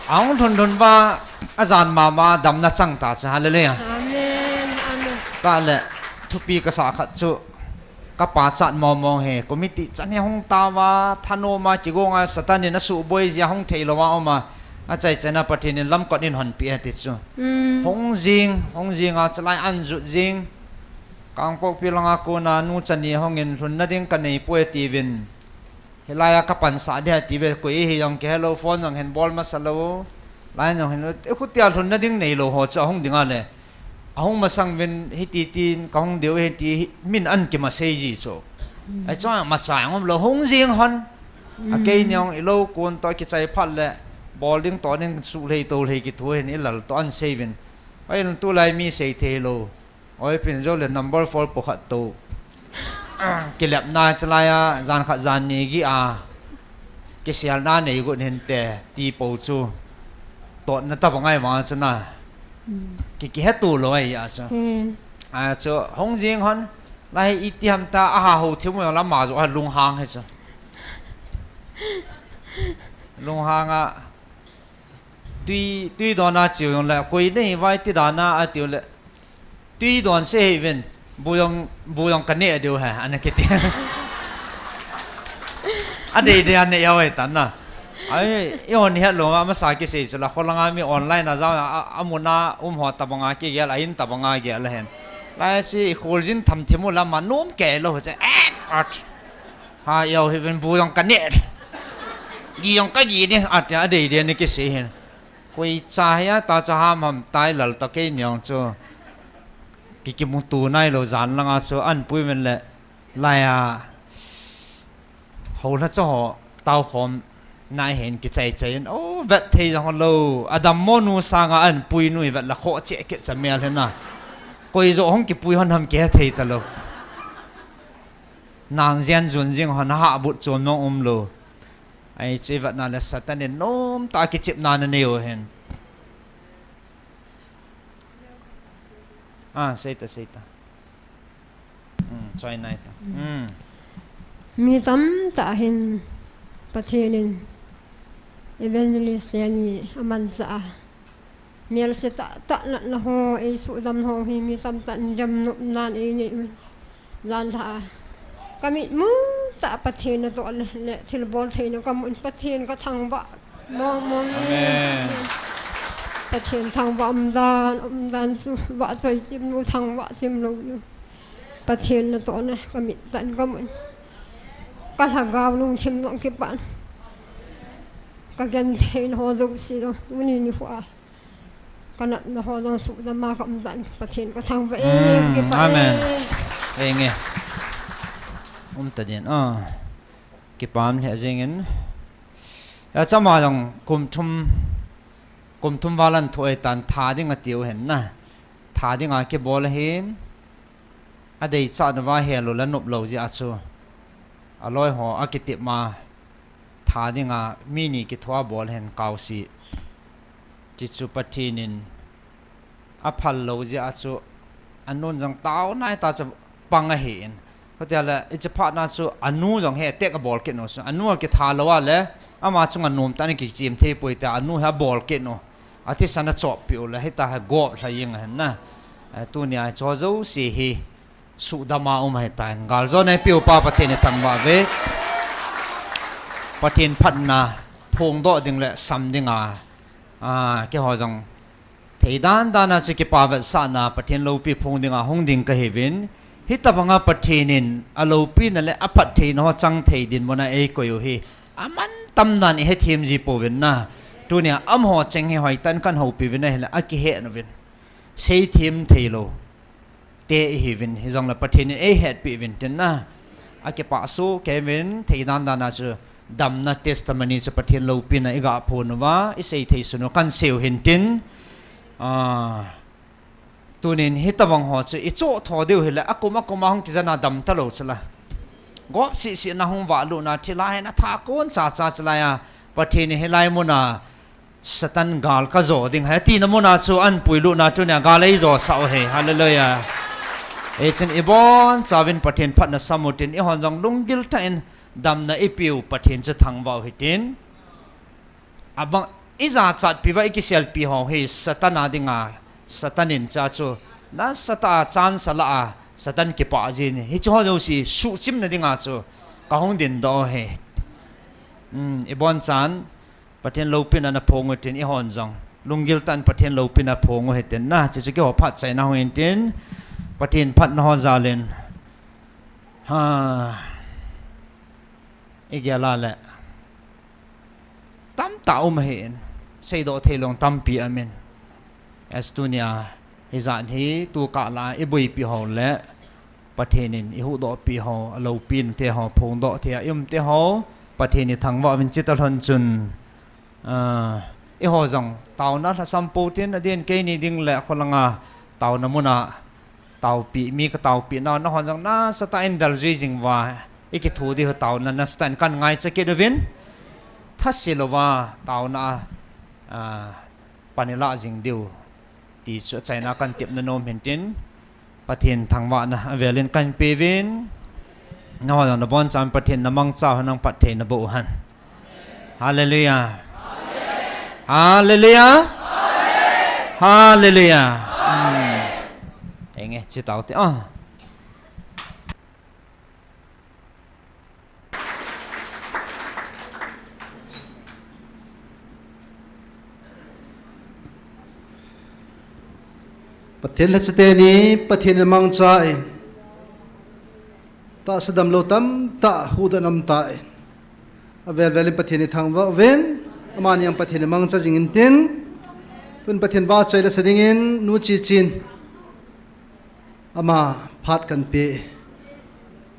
a hung lhun lhun va, a jan mama dam na chang ta cha, hallelujah. Amen, amen. Ta le, thupi ka sa khat chu. Ka pachat mong mong he, committee chan he hung tauva, thanom a kigong a, Satan in a suboi jia hung thei lou a um a, a chai chai na Pathen in lamkot in hon pi a ti chu. Mm. Hung jing, hung jing a, chalai an jut jing. Kangpokpi langa kona nu chani hung in lhun na ding ka nei poi ti vin. Hilai a ka pansah dia ti ve, koi hi jong kihe lou, phone jong hin bol masa lou. Line jong hin lou, e khutia lhun na ding nei lou ho chu a hung ding a le. A hung masang vin hiti tin ka hung diu hiti hi, min an kimasei ji chu. Mm. Ai chu a machai ngom lou hung jing hon. A kei niong i lou kun to kichai phat le. Bol ding to ding su lei to lei kithu hin i lal to an sei vin. Ai lan tu lai mi sei thei lou. Oi pin jo le number four po khat to. Kilep na chalai a, jan khat jan ni gi a. Kisial na nei gun hin te, ti po chu. Tot na ta bangai vang chu na. Mm. Ki, kihe tu lou ai a chu. Mm. A chu, hung jing hon, la hi iti ham ta, a ha ho thimu la ma jo, a lung hang he chu. Lung hang a, tui, tui don a chiu jong le, koi nei vai ti dan a, a tiu le. Tui don se hi vin, bu jong, bu jong ka ne diu he, ana kiti. A dei dei a ne yau ai tan na. Ai, i on het lou a masa kisei chu la, kholanga mi online a jao a, a, a mun a um ho ta banga kigel, a in ta banga gel hen. Lai si i khol jin tham thimu la ma nom kei lou che. Eh, at. Ha yau hi vin bu jong ka ne. Gi jong ka gi ni, at a dei dei ni kisei hin. Koi cha hi a ta cha ham ham tai lal ta kei niang chu. Ki kimutu nai lou jan langa chu an pui men le lai a. Ho la cho ho tau khom nai hen kichai chai in. O vet thei jong lou. Adam mo nu sanga an pui nu i vet la kho che ke cha mel hen na. Koi jo hong kipui hon ham ke thei ta lou. Nang jian jun jing hon ha but chom nong um lou. Ai chu i vet na le Satan in nom ta kichip na na nei u hen. Ah, sei ta, sei ta. Hmm, choi nai ta. Hmm. Mi tam ta hin Pathen in evangelist te ni aman cha a. Melse tah tah natna ho, ei sudam ho hi mi tamtah in jam nop nan ei nei u. Jan tha a ka mit mu tah Pathen natoh le, le thilbol theina ka mu in Pathen ka thangvah mong mong e. Amen. Pathen thangvah umdan, umdan chu vahchoi chim lou, thangvah chim lou. Pathen natoh le ka mit tah in ka mu in ka lhagao lungthim jong kipah in ka genthei ho jouse jong tuni nikho a ka natna ho jong sudam a ka um tah in Pathen ka thangvah e, mm, kipah e. Amen. Enge. Um ta din a. Kipah lheh jeng in. Achama jong kum thum, kum thum val an thoh e tan tha ding a tiu hen na. Tha ding a kibol ahin. Adeichat uva hel u le nop lou jeh a chu aloi ho akitep ma tha dinga mi ni kithoa bol hen kaosi. Chuchu Pathen in aphal lou jeh a chu anun jong taona hita chu pang ahin. Khutia le hiche phat na chu anu jong he tek abol kit u chu. Anu akitha lou a le ama chunga nom tah in kichim thei poi tia anu hi abol kit u. Athisan achop pi u le hita hi gop lha jeng ahin na. Eh, tunia hiche jouse hi sudam a um ahitan. Galjona eipe u pa Pathen ithangvah uve. Pathen phatna phongdoh ding le sam ding a, a, keiho jong thei dan dan a chu kipa vetsahna Pathen loupi phong ding a hung ding kahiuvin. Hitabang a Pathen in aloupina le aphattheina ho chang thei dinmun a eikoi u hi aman tam dan ihethem ji pouvin na. Tunia amaho cheng hi hoitah in kan houpi uvin ahile akihet uvin. Seithem thei lou te ihiuvin, hijongle Pathen in eihetpi uvin tin na. Akipah soh kei uvin, thei dan dan a chu damna testimony chu Pathen loupina iga phong uva, isei thei sun u kan sei u hin tin. Ah, tunin hitabang ho chu ichoh tho diu hile, akum akum a hung kijen a dam talou chu la. Gop sisi na hung vah lut na, thilha hin atha kon cha cha chu la a, Pathen in hilai mun a Satan gal kajo ding ahi tina mun a chu ahin puilut na tunia gal eijo sah u ahi. Hallelujah. Hichun ibon chauvin Pathen phatna sam u tin eihon jong lunggil tah in damna ipe u Pathen chu thangvah u hitin. Abang ijachatpi uva ikiselpi ho hi Satan a dinga, Satan in cha chu nasatah a chance ala a Satan kipah jin hiche ho jouse suhchimna dinga chu kahung dindoh u ahi. Hmm, ibon chan Pathen loupina naphong u hitin eihon jong. Lunggil tah in Pathen loupina phong u hitin na. Chuchu keiho phat chaina hung in tin. Pathen phatna ho jal in. Ha. Igel a le. Tamtah um ahin. Seidoh thei lou tampi aum in. As tunia. Hijat hi tukah la iboipi ho le. Pathen in ihuhdohpi ho, aloupina te ho, phongdoh thei a ium te ho, Pathen ithangvah uvin chuti lhon chun, ah, eiho jong, taona lhasam pou tin, adin keini ding le kholanga, taona mun a, taopi, mi kataopi nau, nahon jong nasatah in daljui jing uva, ikithu diu taona nasatah in kan ngaicha kit uvin, thase louva, taona, ah, pan ilah jing diu. Ti chu achaina kan tepna nom hin tin, Pathen thangvahna avel in kan pe uvin, nahon jong nabon chan Pathen namangcha u hen nang phatthei naboh u hen. Hallelujah. Hallelujah. Hallelujah. Hmm. Enge, chutao te. Ah. Pathen lhacha teni, Pathen in amangcha in. Tahsa damlou tamtah huhdoh in aum tai. Avel vel in Pathen ithangvah uvin, amani jong Pathen in amangcha jing in tin. Tun Pathen vahchoi lasa dingin, Nu Chichin. Ama phat kan pe.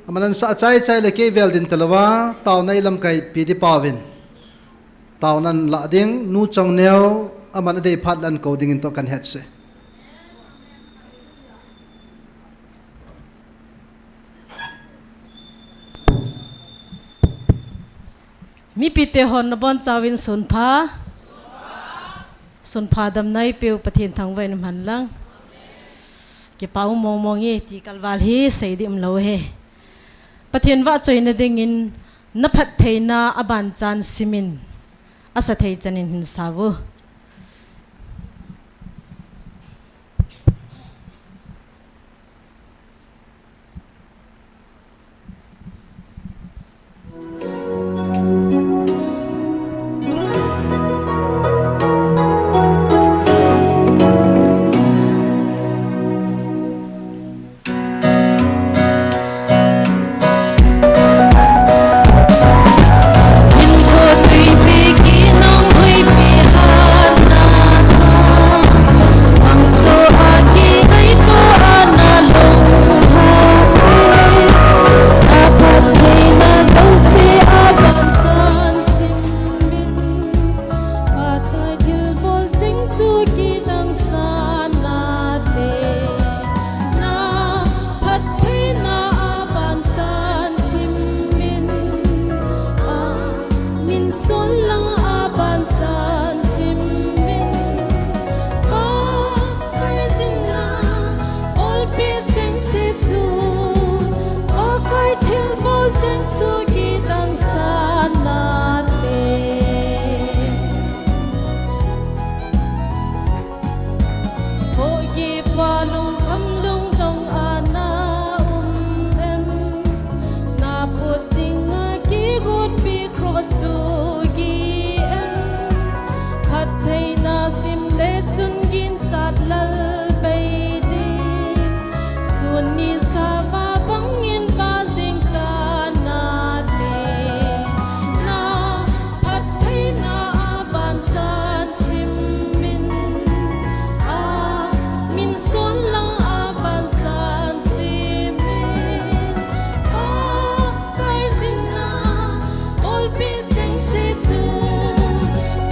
Aman ansah chai chai le kei vel din talouva, taona ilamkaipi ding pa uvin. Taona alah ding, Nu Chongneo, aman adei phat le ahin kou dingin toh kan het se. Mipite hon nabon chauvin sunpha. Sunpha damna eipeu Pathen thangvah in umhen lang. Kipa um mong mong e ti kalval hi sei ding umlou ahi. Pathen vahchoina dingin naphattheina abanchan simin asa thei chan in hin sau. Sol lang a ban chan sim in, Pakai jinna, olpi cheng se chu, Pakai thilbol cheng chu kidang san nate. Hoipa lungkham lungdong a na um em? Na put dinga kigotpi cross chu gi em? Phattheina sim le chun ginchat lal bei ding. Sun ni sava bangin va jing ta nate. Na phattheina a ban chan sim in, a min sol lang a ban chan sim in, Pakai jinna, olpi cheng se chu,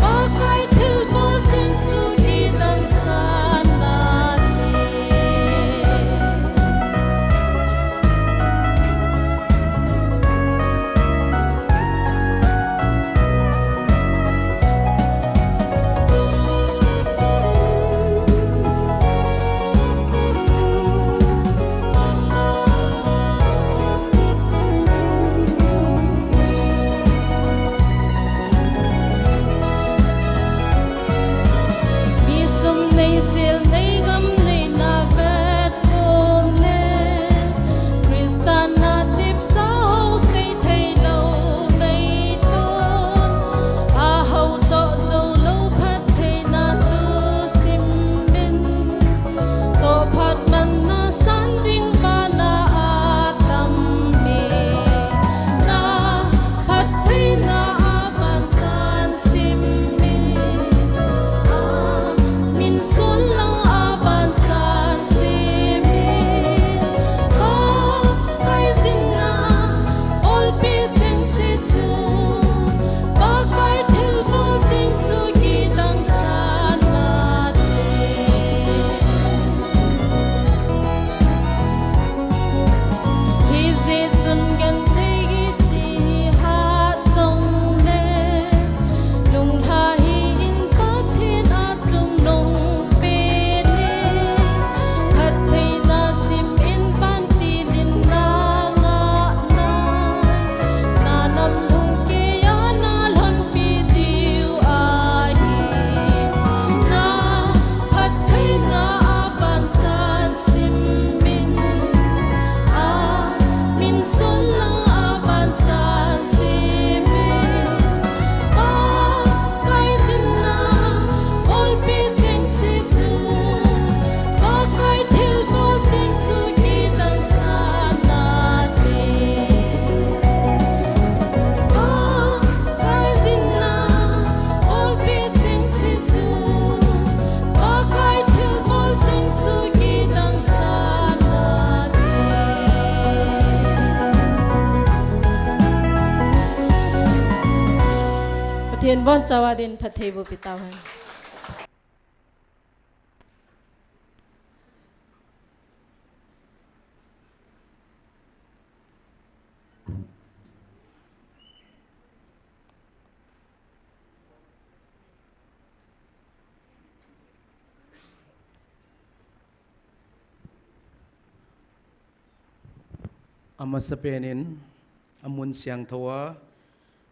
Pakai thilbol cheng chu kidang san nate. Mi sum nei, sil nei, gam nei, na vet kom le, Christa natipsa ho sei thei lou nei ton, a ho cho zo lou phattheina chu sim in. Toh phat manna san ding vana a tam hi. Na phattheina a ban chan sim in, a min sol lang a ban chan sim in, Pakai jinna, olpi cheng se chu, Pakai thilbol cheng chu kidang san nate. Hijeh chun genthei kiti hat jong le, lunglha hih in Pathen a chungnung pen in, phattheina sim in vantil in na ngah na, na lam lhung keiya na lhonpi diu ahi. Na phattheina a ban chan sim in, a min sol lang a ban chan sim in, Pakai jinna, olpi cheng se chu, Pakai thilbol cheng chu kidang san nate. Pakai jinna, olpi cheng se chu, Pakai thilbol cheng chu kidang san nate. Pathen bonchauva din phattheiboh pi tauhen. Amasapen in, amun siangthou a,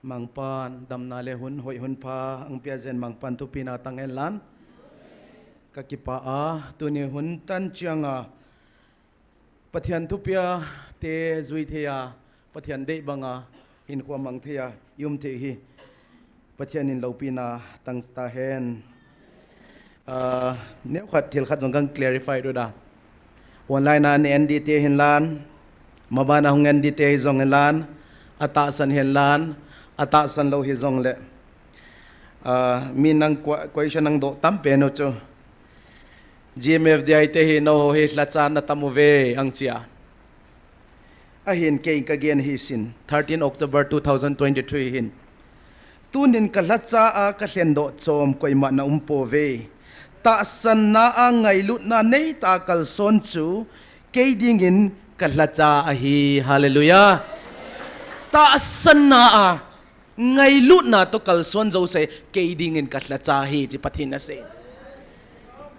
Mangpan damna le hun hoi hun pha ahung peh jeh in Mangpan thupina tang hen lang. Kakipah a, tuni hun tan chang a, Pathen thupia te jui thei a, Pathen deibang a hinkho mang thei a, i um thei hi Pathen in loupina tang tahen. Ah, neokhat thil khat jong kan clarify diu da. Online a na en ding te hin lang, maban a hung en ding te hi jong hin lang, atahsan hin lang, atahsan lou hi jong le. Ah, mi nang qua-, question nang doh tam pen u chu. G M F D I te hi nangho hi lhacha na tam uve, ahung chi a. Ahin kei ka gen hi sin, thirteen October two thousand twenty-three hin. Tunin ka lhacha a ka lhen doh chom koima na um pouve. Tahsanna a ngailutna nei tah a kalson chu kei dingin ka lhacha ahi. Hallelujah. Tahsanna a Ngailutna toh kalson jouse kei dingin kalhacha ahi, ti Pathen in asei.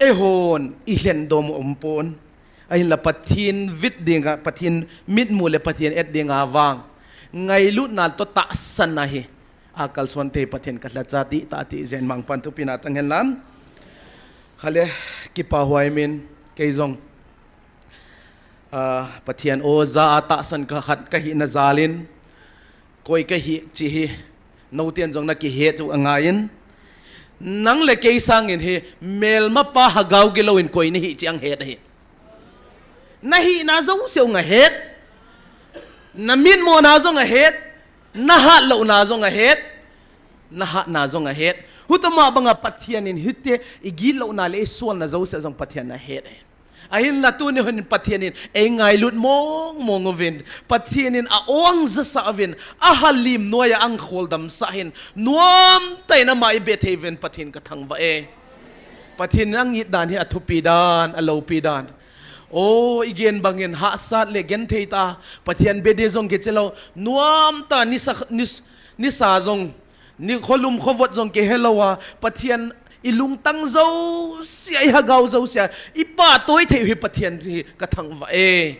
Eihon, ilhen dom umpon. Ahinla Pathen vit dinga, Pathen mitmu le Pathen et dinga vang, ngailutna toh tahsan ahi. Akalson thei Pathen kalhacha ti, tati jen mangpan thupina tang henlang. Khale, kipa huai min, kei jong. Ah, Pathen o ja a tahsan khat kahina jalin, koi kahi chi hi, noten jong nakihet u angaiyin. Nang le kei sangin hi, melmapa hagao gilou in koi nahi chi anghet ahi. Nahina jouse u ngahet. Namitmona jong ahet. Nahatlouna jong ahet. Nahatna jong ahet. Hutoma banga Pathen in hite igitlouna le isolna jouse jong Pathen in ahet ahi. Ahinla tuni hun Pathen in eingailut mong mong uvin, Pathen in a-ong jasa uvin, ahalim noiya angkholdamsah hin, nuamtah in ama ibethei uvin Pathen kathangvah e. Pathen in ang-it dan hi athupi dan, aloupi dan. O, igen bangin hahsat le genthei tah, Pathen bedi jong kichilou, nuamtah nisa, nis-, nisa jong, ni kholum khovot jong kihelouva, Pathen ilungtang jousea, ihagao jousea, ipahtoi thei u hi Pathen hi kathangvah e.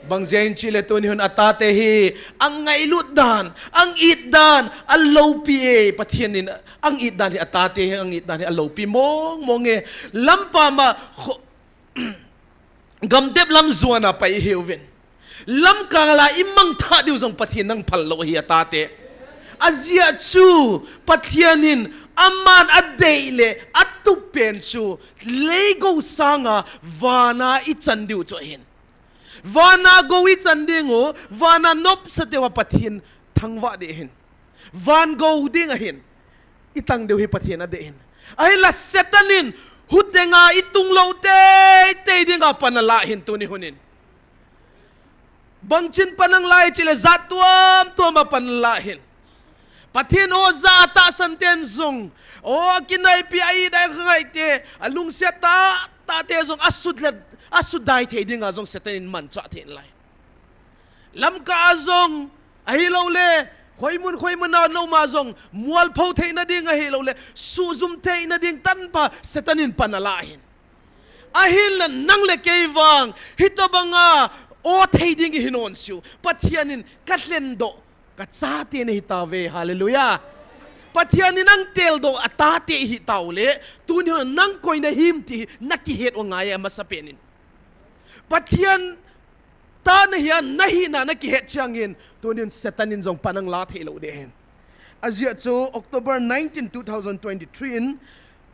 Bang jeh in chule tuni hun atate hi, angailut dan, ang-it dan, aloupi e, Pathen in ang-it dan hi atate hi, ang-it dan hi aloupi mong mong e, lampam a, kho-, gamtep lam juana pai ihiuvin. Lamkala imangthah diu jong Pathen in angphal lou ahi atate. Ajeh chu Pathen in aman adei le atupen chu leigou sanga vana ichan diu chu ahin. Vana gou ichan ding u, vana nopsateuva Pathen thangvah ding ahin. Van gou ding ahin. Itang diu hi Pathen adei ahin. Ahinla Satan in hutenga itung lou teitei dinga pan alah ahin tuni hunin. Bangchin pan anglah chile jat tuamtuama pan alah ahin. Pathen o ja a tahsan ten jong, o, akinaipi a-it a kangaite, alungset tahtah te jong asudai thei dinga jong Satan in manchah thei nalai. Lamka a jong, ahiloule, khoimun khoimun a naum a jong, mualpho theina ding ahiloule, suhjum theina ding tanpha Satan in pan alah ahin. Ahinla nang le kei vang, hitobanga o thei ding ihi nom seh u, Pathen in kalhendoh, kachate nahitauve, hallelujah. Pathen in angteldoh atate ihitau le, tuni hun nang koi nahim ti hi nakihet u angai e amasapen in. Pathen ta nahia, nahina nakihet changin, tunin Satan in jong pan angla theilou ding ahin. Ajeh chu October nineteen, two thousand twenty-three in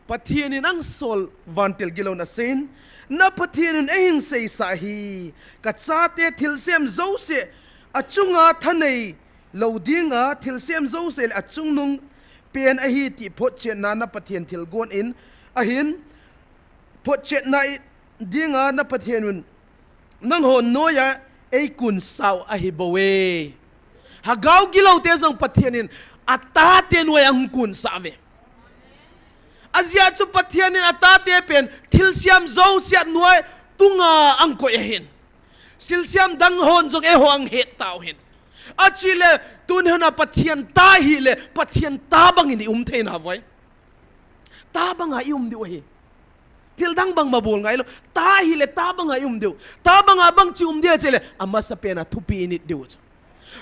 Pathen in angsol vantil gilouna aseiyin, na Pathen in eihin seisah ahi, kachate thilsem jouse achunga thanei lou dinga, thilsem jouse le achungnung pen ahi ti photchetna na Pathen thilgon in ahin, photchetna dinga na Pathen un nanghon noiya eikunsau ahibouve. Hagao giloute jong Pathen in atate noiya ahung kunsah uve. Ajeh chu Pathen in atate pen thilsem jouse a noi tunga angkoi ahin. Thilsem dang hon jong eiho anghet tauhin. Achule, tuni huna Pathen ta hile, Pathen ta bangin ium theina uvoi. Ta banga ium diu ahi. Thil dang bang mabol ngailou. Ta hile, ta banga ium diu. Ta banga bangchi um dia chule, amasapen a thupi init diu chu.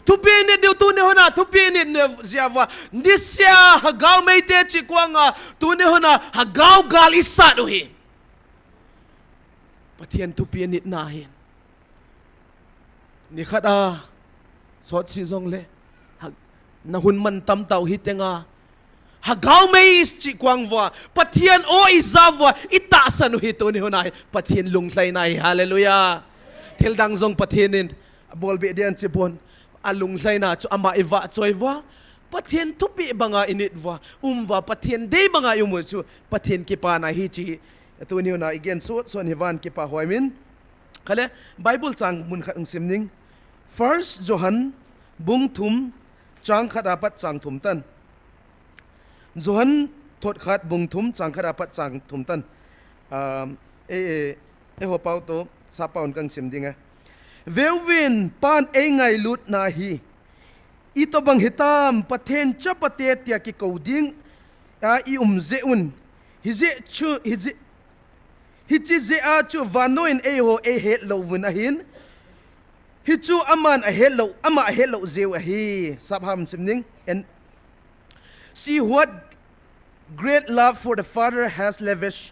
Thupi init diu tuni huna, thupi init jeh uva. Nisea hagao meite chikuanga, tuni huna, hagao gal isat u hi. Pathen thupi initna ahin. Nikhat a, sotse jongle, ha, nahung mantam tau hitenga. Hagao mei chikuang uva, Pathen o ija uva, itahsan u hi tuni huna hi, Pathen lunglhaina ahi, hallelujah. Thil dang jong Pathen in, abolbe dian chipon, alunglhaina chu ama ivahchoi uva, Pathen thupi banga init uva, um uva, Pathen dei banga ium u chu, Pathen kipana ahi chi, tuni huna igensot son hi van kipa huai min. Khale, Bible chang munkhat hung sim ning. First Johan bung thum chang khat apat chang thum tan. Johan thot khat bung thum chang khat apat chang thum tan. Um, e, e, e ho pau to, sa pau kang sim ding e. Veuvin Pan eingailutna hi. itobang hitam, Pathen chapate tia kikou ding a i um jeh un. Hijeh chu, hijeh, hiche jeh a chu vannoiyin eiho eihet lou uvin ahin. Hichu aman ahet lou, ama ahet lou jeh u ahi. Sap ham sim ning. And see what great love for the Father has lavished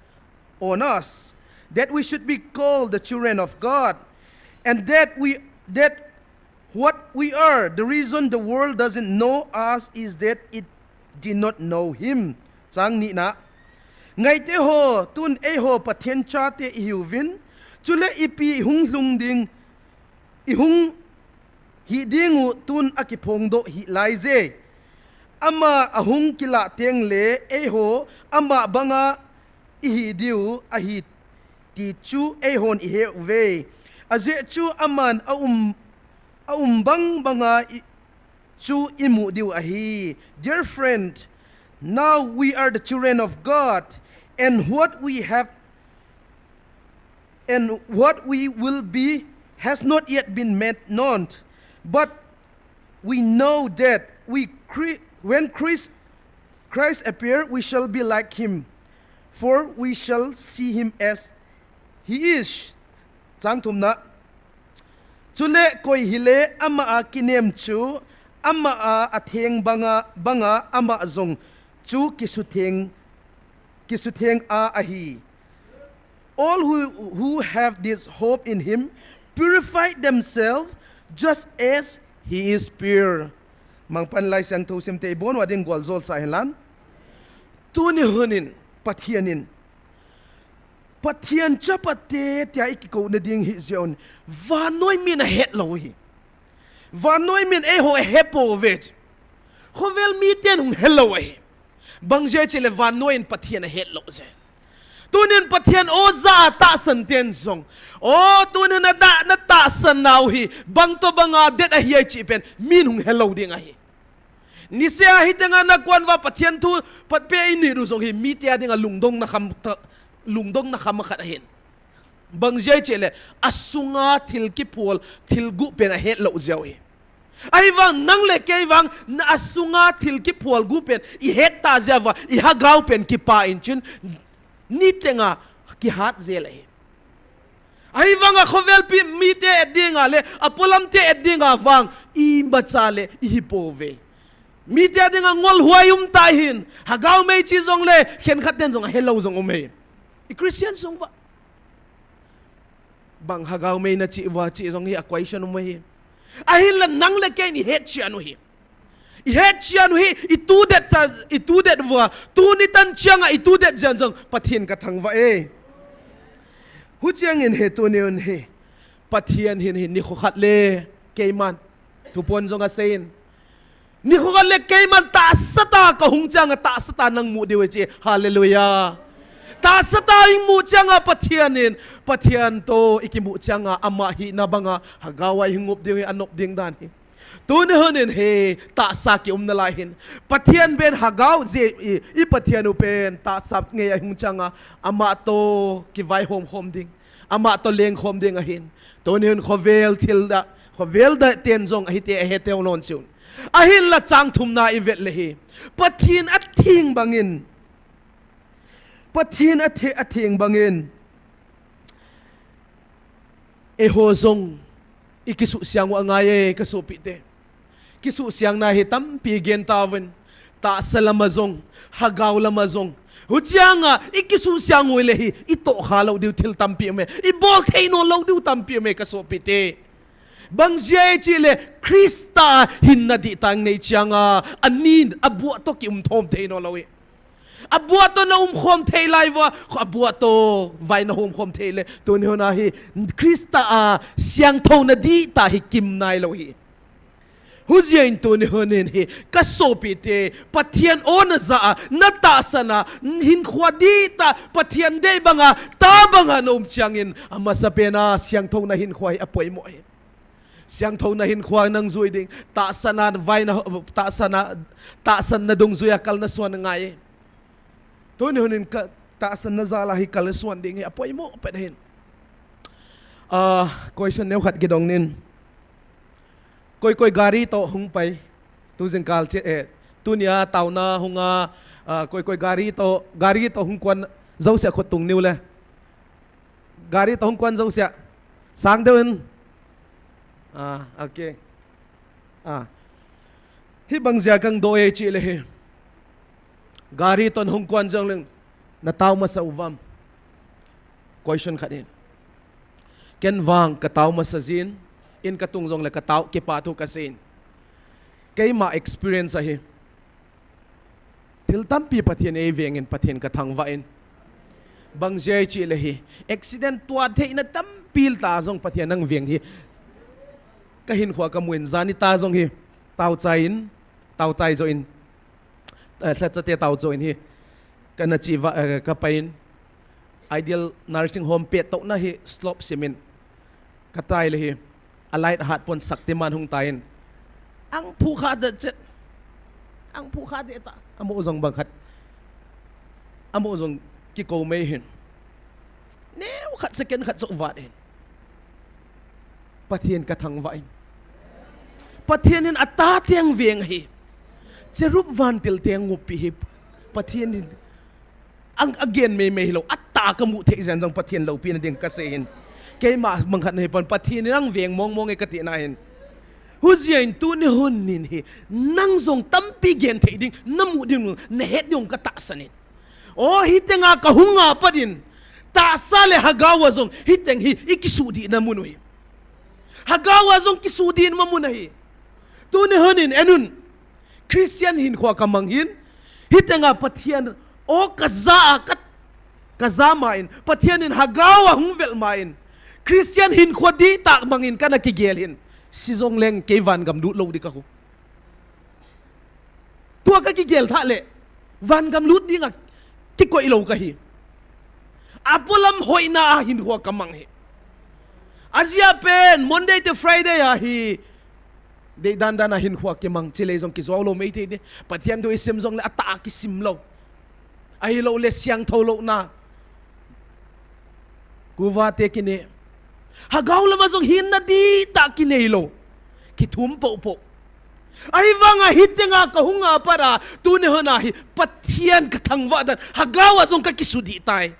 on us, that we should be called the children of God, and that we that what we are, the reason the world doesn't know us is that it did not know him. Chang nina. Ngaite ho, tun eiho Pathen chate ihiuvin, chule ipi hung lhung ding, ihung hi dingu tun akiphongdoh hih laije. Ama ahung kilah tengle eiho ama banga ihi diu ahi ti chu eihon ihe uve. Ajeh chu aman aum, aum bang banga i, chu imu diu ahi. Dear friend, now we are the children of God, and what we have and what we will be has not yet been made known. But we know that we, when Christ, Christ appear, we shall be like him, for we shall see him as he is. Chang thumna. Chule koi hile ama a kinem chu, ama a atheng banga, banga ama jong chu kisutheng, kisutheng a ahi. All who, who have this hope in him purify themselves just as he is pure. Mangpan Laisiangthou simte ibon uva ding gualjol sa hilan. Tuni hunin, Pathen in, Pathen chapate tia ikikou nading hi jeh un, vannoi min ahet lou hi. Vannoi min eiho ahe pouve. Khovel miten hung helou ahi. Bang jeh chule vannoiyin Pathen ahet lou je. Tunin Pathen o ja a tahsan ten jong, o tunin na da, na tahsan nau hi bang to banga det ahi ai chih pen min hung helou ding ahi. Niseh a hitenga na kon uva Pathen thu phatpeh init u jong hi mite a dinga lungdong na kham ta, lungdong na kham khat ahin. Bang jeh chule asunga thil kiphol, thil guh pen ahet lou jeh u hi. Ahivang nang le kei vang, na asunga thil kiphol guh pen ihet ta jeh uva, ihagau pen kipa in chun, nitenga kihat jel ahi. Ahivanga khovel pi mite et dinga le apolam te et dinga vang imacha le ihi pouve. Mite a dinga ngolhuai um ta hin, hagau mei chi jongle khenkhat ten jong ahelou jong um e. I Christian sung uva bang hagau mei na chi uva chi jong hi a question um e. Ahinla nang le kei in ihet chian u hi. Ihet chian u hi, itu det ta, itu det uva. Tuni tan chianga itu det jeng jong Pathen ka thangvah e. Huchiangin hi tuni un hi, Pathen hin hi nikho khat le keiman thupon jong aseiyin, nikho khat le keiman tahsa tah kahung chianga tahsa tah nang mu diu ahi chi. Hallelujah. Tahsa tah imu chianga Pathen in, Pathen to ikimu chianga ama hina banga hagau a ihingup diu hi anop ding dan hi. Tuni hunin hi tahsa kium nalai hin, Pathen pen hagau jeh i, i Pathen u pen tahsa ngei a hung chianga ama to kivaihom khom ding, ama to lengkhom ding ahin. Tuni hun khovel thil da, khovel da ten jong ahite aheteu lon chun. Ahinla chang thumna ivet le hi, Pathen atheng bangin, Pathen athe, atheng bangin eiho jong ikisuhsiang u angai e, kasopite. Kisuhsiangna hi tampi gen tauvin, tahsa lama jong, hagau lama jong. Huchianga ikisuhsiang u le hi itohkha lou diu thil tampi um e, ibol thei nailou diu tampi um e, kasopite. Bang jeh chule Christa hinna dihtah nei chianga, anin abuah to kium thom thei nailou e. Abuah to na umkhom thei lai uva, abuah to vai na homkhom thei le, tuni huna hi Christa a siangthouna dihtah hi kim nailou hi. Hujeh in tuni hunin hi, kasopite, Pathen o na ja a, na tahsan a, hinkho dihtah, Pathen dei banga, tah banga na um chiangin, amasapena siangthouna hinkho hi apoimo hi. Siangthouna hinkho nang jui ding, tahsan a vai na, tahsan a, tahsan na dungjuia kal na suan ngai. Tuni hunin ka tahsan na jal a hi kal suan ding hi apoimo pet hin. Ah, question neo khat kidong nin. Koi koi gari to hung pai. Tujingkah che, eh, tunia taona hunga, ah, koi koi gari to, gari to hung kuan jouse khut tung niu le. Gari to hung kuan jouse. Sang deuh in. Ah, okay. Ah. Hibang jeh a kang do e chi le hi. Gari to hung kuan jong leng. Na tao masa uvam. Question khat in. Ken vang ka tao masa jin, in ka tung jong le ka tao, kipa thu ka sin. Keima experience ahi. Thil tampi Pathen ei veng in, Pathen ka thangvah in. Bang jeh chi le hi. Accident tua theina tampi ta jong Pathen nang veng hi. Ka hinkhoa ka mu in jani ta jong hi. Tao chai in, tao chai jo in. Eh, lhacha te tao jo in hi. Kana chi va, eh, ka pai in. Ideal Nursing Home pet to na hi slope simin. Ka tai le hi. A light hat pon Shaktiman hung tai in. Ang phu kha de che. Ang phu kha de ta. Amo jong bang khat. Amo jong ki ko mei hin. Neu khat second khat jo vat hin. Pathen ka thangvah in. Pathen in a ta teng veng hi. Cherub vantil teng ngup pi hi. Pathen in ang a gen mei mei hi lo. A ta ka mu thei jen jong Pathen loupina ding ka sei hin. Keima mang khat na hi pan Pathen in ang veng mong mong e ka ti na hin. Hujia in tuni hun nin hi. Nang jong tampi gen thei ding. Na mu ding, na het ding ka tahsan in. O, hitenga ka hunga pat in. Tahsa le hagao a jong. Hiteng hi, i kisuh dihna mun u hi. Hagao a jong kisuh dihna mun ahi. Tuni hun in, en un. Christian hinkhoa ka mang hin. Hitenga Pathen, o ka ja a ka, ka ja ma in. Pathen in hagao a hung vel ma in. Christian hinkhoa dihtah mang in kana kigel hin. Si jong leng kei vangam lut lou di ka hu. Tua ka kigel thah le, vangam lut dinga kikoi lou ka hi. A polam hoina a hinkhoa ka mang hi. A jia pen, Monday to Friday a hi. Dei dan dan a hinkhoa kimang, chilei jong kijou lou mei thei de. Pathen thu i sim jong le a ta a kisim lou. Ahi lou le siangthou lou na. Kuva te kine. Hagao lama jong hinna dihtah kinei lou. Kithum popo. Ahivanga hitenga ka hunga pat a, tuni hun a hi Pathen ka thangvah dan. Hagao a jong ka kisuh dih tai.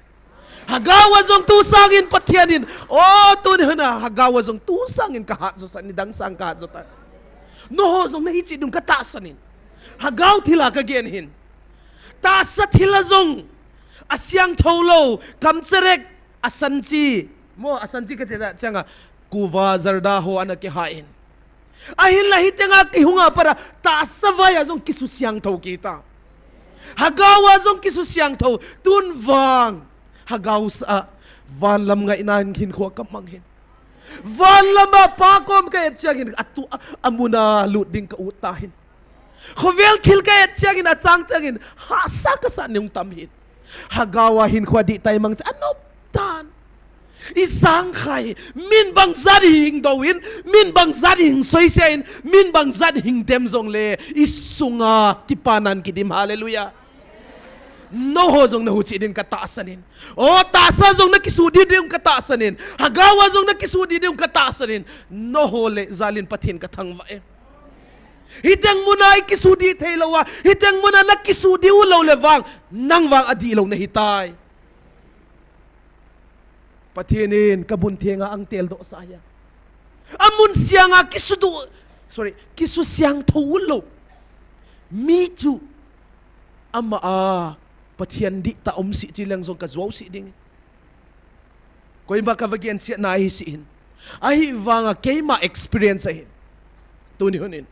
Hagao a jong tu sangin Pathen in. O, tuni hun a, hagao a jong tu sangin ka hat jo san, nidang sang ka hat jo tai. Noho jong na hichi ding ka tahsan in. Hagao thil a ka gen hin. Tahsa thil a jong. A siangthou lou, kamcherek, a sanchi. Mo, a sanchi ka che da changa, kuva zarda ho ana kihai in. Ahinla hitenga kihunga pat a, tahsa vai a jong kisuh siangthou kit a. Hagao a jong kisuh siangthou, tun vang. Hagao sa a, van lam ngaina in hinkhoa ka mang hin. Van lama Pa kom ka et chiangin, a tu a, a mun a lut ding ka ut ta hin. Khovel thil ka et chiangin, a chang chiangin, hahsa ka sa nung tam hin. Hagao a hinkhoa dih tai mang cha, a nop tan. I sang khai, min bang jat hing do in, min bang jat hing soi sia in, min bang jat hing dem jong le, i sunga kipanan kidim, hallelujah. Noho jong na huchi din ka tahsan in. O, tahsa jong na kisuh dih ding ka tahsan in. Hagao a jong na kisuh dih ding ka tahsan in. Noho le jal in Pathen ka thangvah e. Hiteng mun a i kisuh dih thei lou a. Hiteng mun a na kisuh dih u lou le vang. Nang vang a dih lou na hi tai. Pathen in ka bun thenga ang tel doh sa ya. A mun sianga kisuh dih, sorry, kisuh siangthou u lou. Mi chu ama a Pathen dihtah um si chi leng jong ka jou si ding. Koima ka va gen siatna hi si hin. Ahivanga keima experience ahi. Tuni hun in.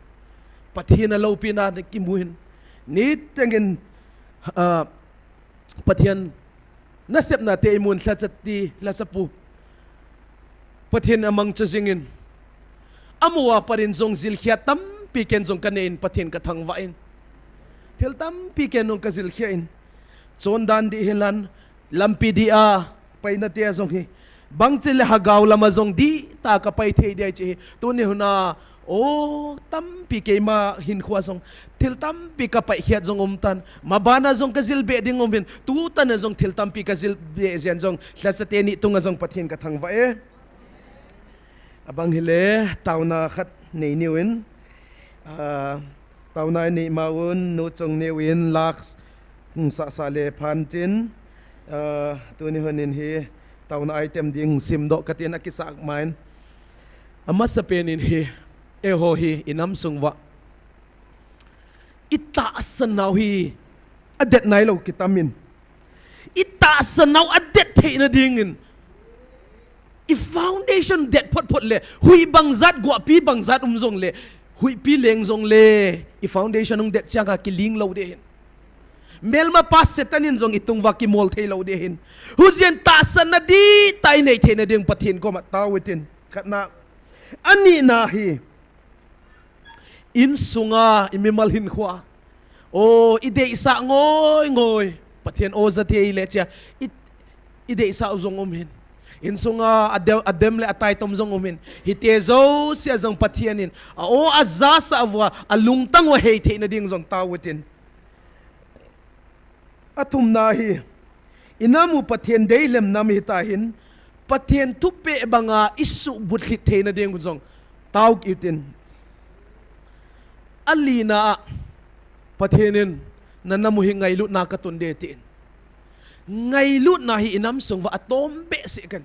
Pathen a loupina na kimu hin. Niteng in, ah, Pathen nasepna te i mun lhacha ti, lhacha pu. Pathen a mangcha jing in. Amu a pat in jong jilkhia tampi ken jong ka nei in Pathen ka thangvah in. Thil tampi ken jong ka jilkhia in. Chondan dih hilan, lampi dih a, paina te a jong hi. Bangchi le hagao lama jong dihtah ka pai thei dia chi hi. Tuni hun a, o, tampi keima hinkhoa jong. Thil tampi ka paikhiat jong um tan. Mabana jong ka jil be ding um hin. Tutan a jong thil tampi ka jil be jen jong. Lhacha te ni tunga jong Pathen ka thangvah e. Abang hile, taona khat nei niu in. Ah, Taona inei maun, Nu Chongneo in la sahsah le phan tin, ah, tuni hun in hi taona item ding simdoh katin akisah main. Amasapen in hi, eiho hi inam sung uva itahsan nau hi adet nailou kitam in, itahsan nau adet theina dingin, i foundation det photphot le, hui bangjat, guahpi bangjat um jongle, huihpi leng jongle, i foundation hung det changa kiling lou ding ahin. Melmapa Satan in jong itung uva kimol thei lou ding ahin. Hijeh in tahsanna dihtah inei theina ding Pathen koma tao utin. Khatna. Anina hi, insunga, i mimal hinkhoa, o, i deisah ngoi ngoi, Pathen o ja thei le chia, i, i deisah u jong um hin. Insunga adem, adem le ataitom jong um hin. Hiti jousea jong Pathen in a o ajasah uva, alungtang uva hei theina ding jong tao utin. Athumna hi, inam u Pathen deilhem nam hita hin, Pathen thupeh banga isuhbulhit theina ding jong tao utin. Alina a, Pathen in, nanam u hi ngailutna katun ding tin. Ngailutna hi inam sung uva atom behseh in.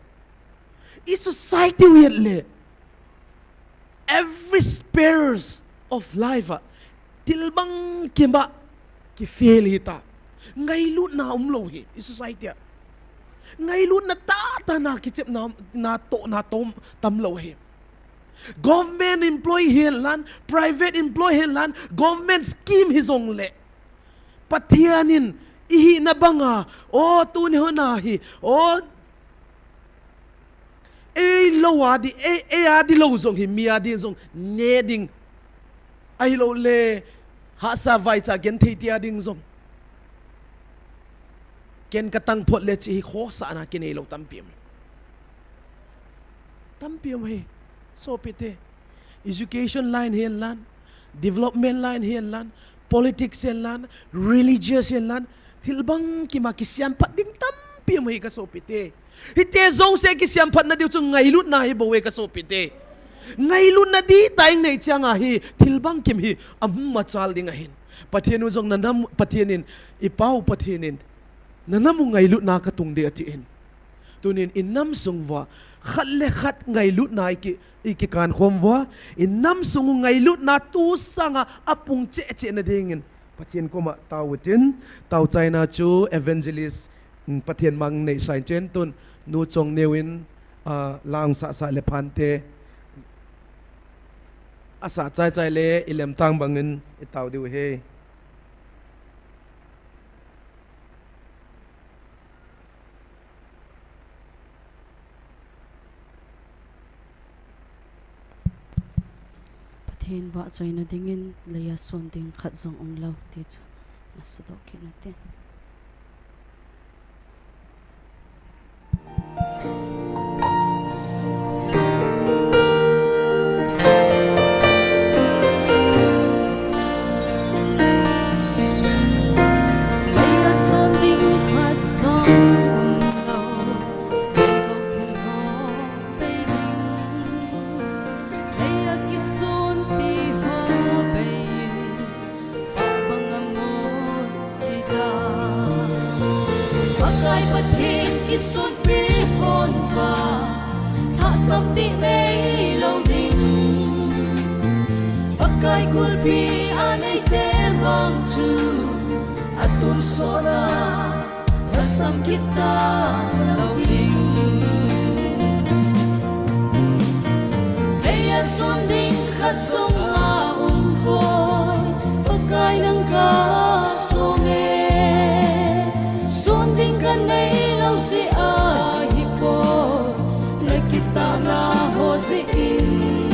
I society u het le, every spheres of life a, thil bangkima kifail hita. Ngailutna umlou hi, i society a. Ngailutna tahtah na kichepna, na tohna tom, tamlou hi. Government employee hihen lang, private employee hihen lang, government scheme hijongle, Pathen in ihina banga, o, tuni hun a hi, o, eilou a di, ei, ei a di lou jong hi, mi a di jong ne ding. Ahilou le, hahsa vaicha genthei tia ding jong. Ken katang phot le chi hi khosahna kinei lou tampi um. Tampi um hi, sopite. Education line hihen lang, development line hihen lang, politics hihen lang, religious hihen lang, thil bangkima kisiamphat ding tampi um hi kasopite. Hiti jouse kisiamphatna diu chu ngailutna hi bou e kasopite. Ngailutna dihtah inei changa hi, thil bangkim hi, amu machal ding ahin. Pathen u jong nanam, Pathen in, i Pa u Pathen in, nanam u ngailutna katung ding atin. Tunin inam sung uva, khat le khat ngailutna iki, ikikan khom uva, inam sung u ngailutna tu sanga apung cheh cheh na dingin Pathen koma tao utin, tao chaina chu evangelist, mm, Pathen mang nei sai chen tun, Nu Chongneo in, ah, la sahsah le phante, asah chai chai le, i lemtang bangin i tao diu ahi. Pathen vahchoina dingin leia son ding khat jong umlou ti chu nasadoh kit ute. Pakai Pathen kisonpi hon vang, thasam ding neilou ding. Pakai kulpi aneite vang chu, atonsot a thasam kit talou ding. Leia son ding khat jong aum poi, Pakai nang kasong e. Son ding kaneilou jeh ahi poi, nakitahna ho jeh in.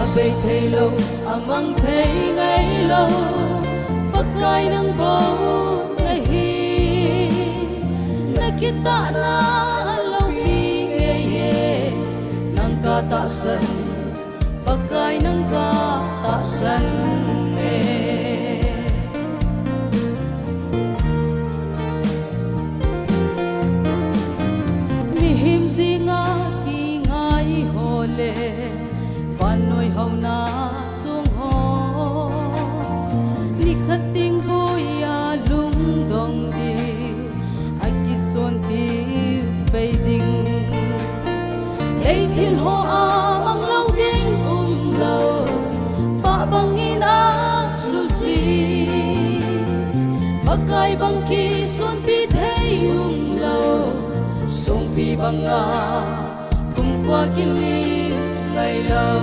Abei theilou, amang thei nailou, Pakai nang bou nahi. Nakitahna aloupi ngei e, nang katahsan, Pakai nang katahsan e. Mihem jinga kingai ho le, vannoi haona sung ho, Pakai bang kisonpi thei umlou, songpi banga kumkhua kiling ngailou.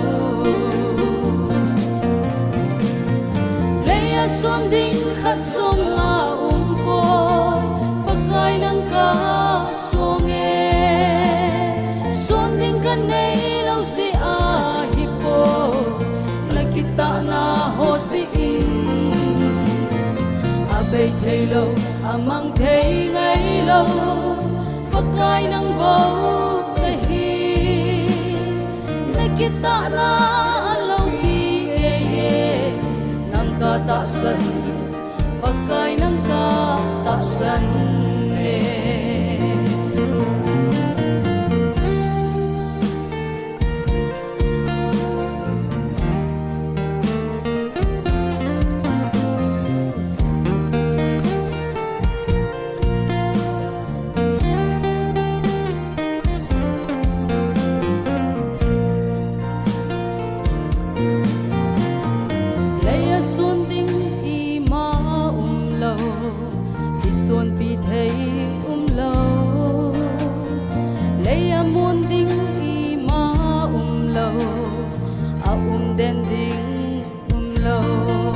Leiya son ding khat jong aumpoi, Pakai nang kasong e. Son ding kaneilou jeh ahipoi, nakitahna ho jeh in. Abei theilou, amang thei ngailou, Pakai nang bou nahi. Nakitahna aloupi ngeiye, nang katahsan, Pakai nang katahsan e. Leiya son ding ima umlou, kisonpi thei umlou. Leiya mon ding ima umlou, aumden ding umlou.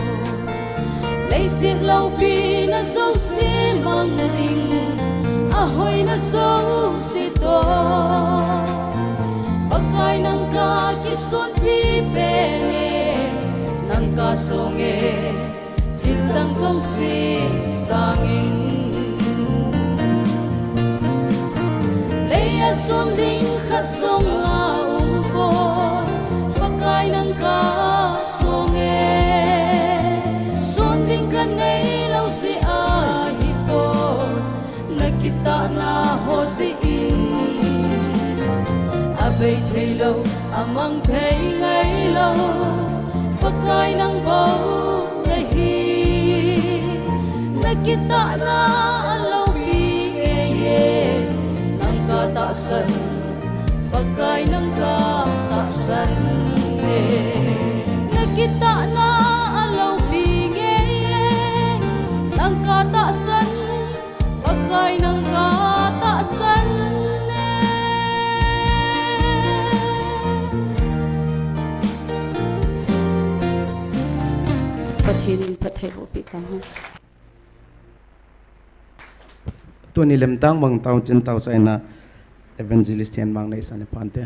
Leiset loupina jouse mang ding, ahoina jouse toh, Pakai nang kakisonpi peng e, nang kasong e, thil dang jouse sangin. Leiya son ding khat jong aumpoi, Pakai nang kasong e. Son ding kaneilou jeh ahipoi, nakitahna ho jeh in. Abei theilou, amang thei ngailou, Pakai nang bou nahi. Nakitahna aloupi ngeiye, nang katahsan, Pakai nang katahsan e. Nakitahna aloupi ngeiye, nang katahsan, Pakai nang katahsan e. Pathen in phattheiboh peh tahen. Tuni lemtang bang tao chin tao chaina evangelist hen mang nei sani phante.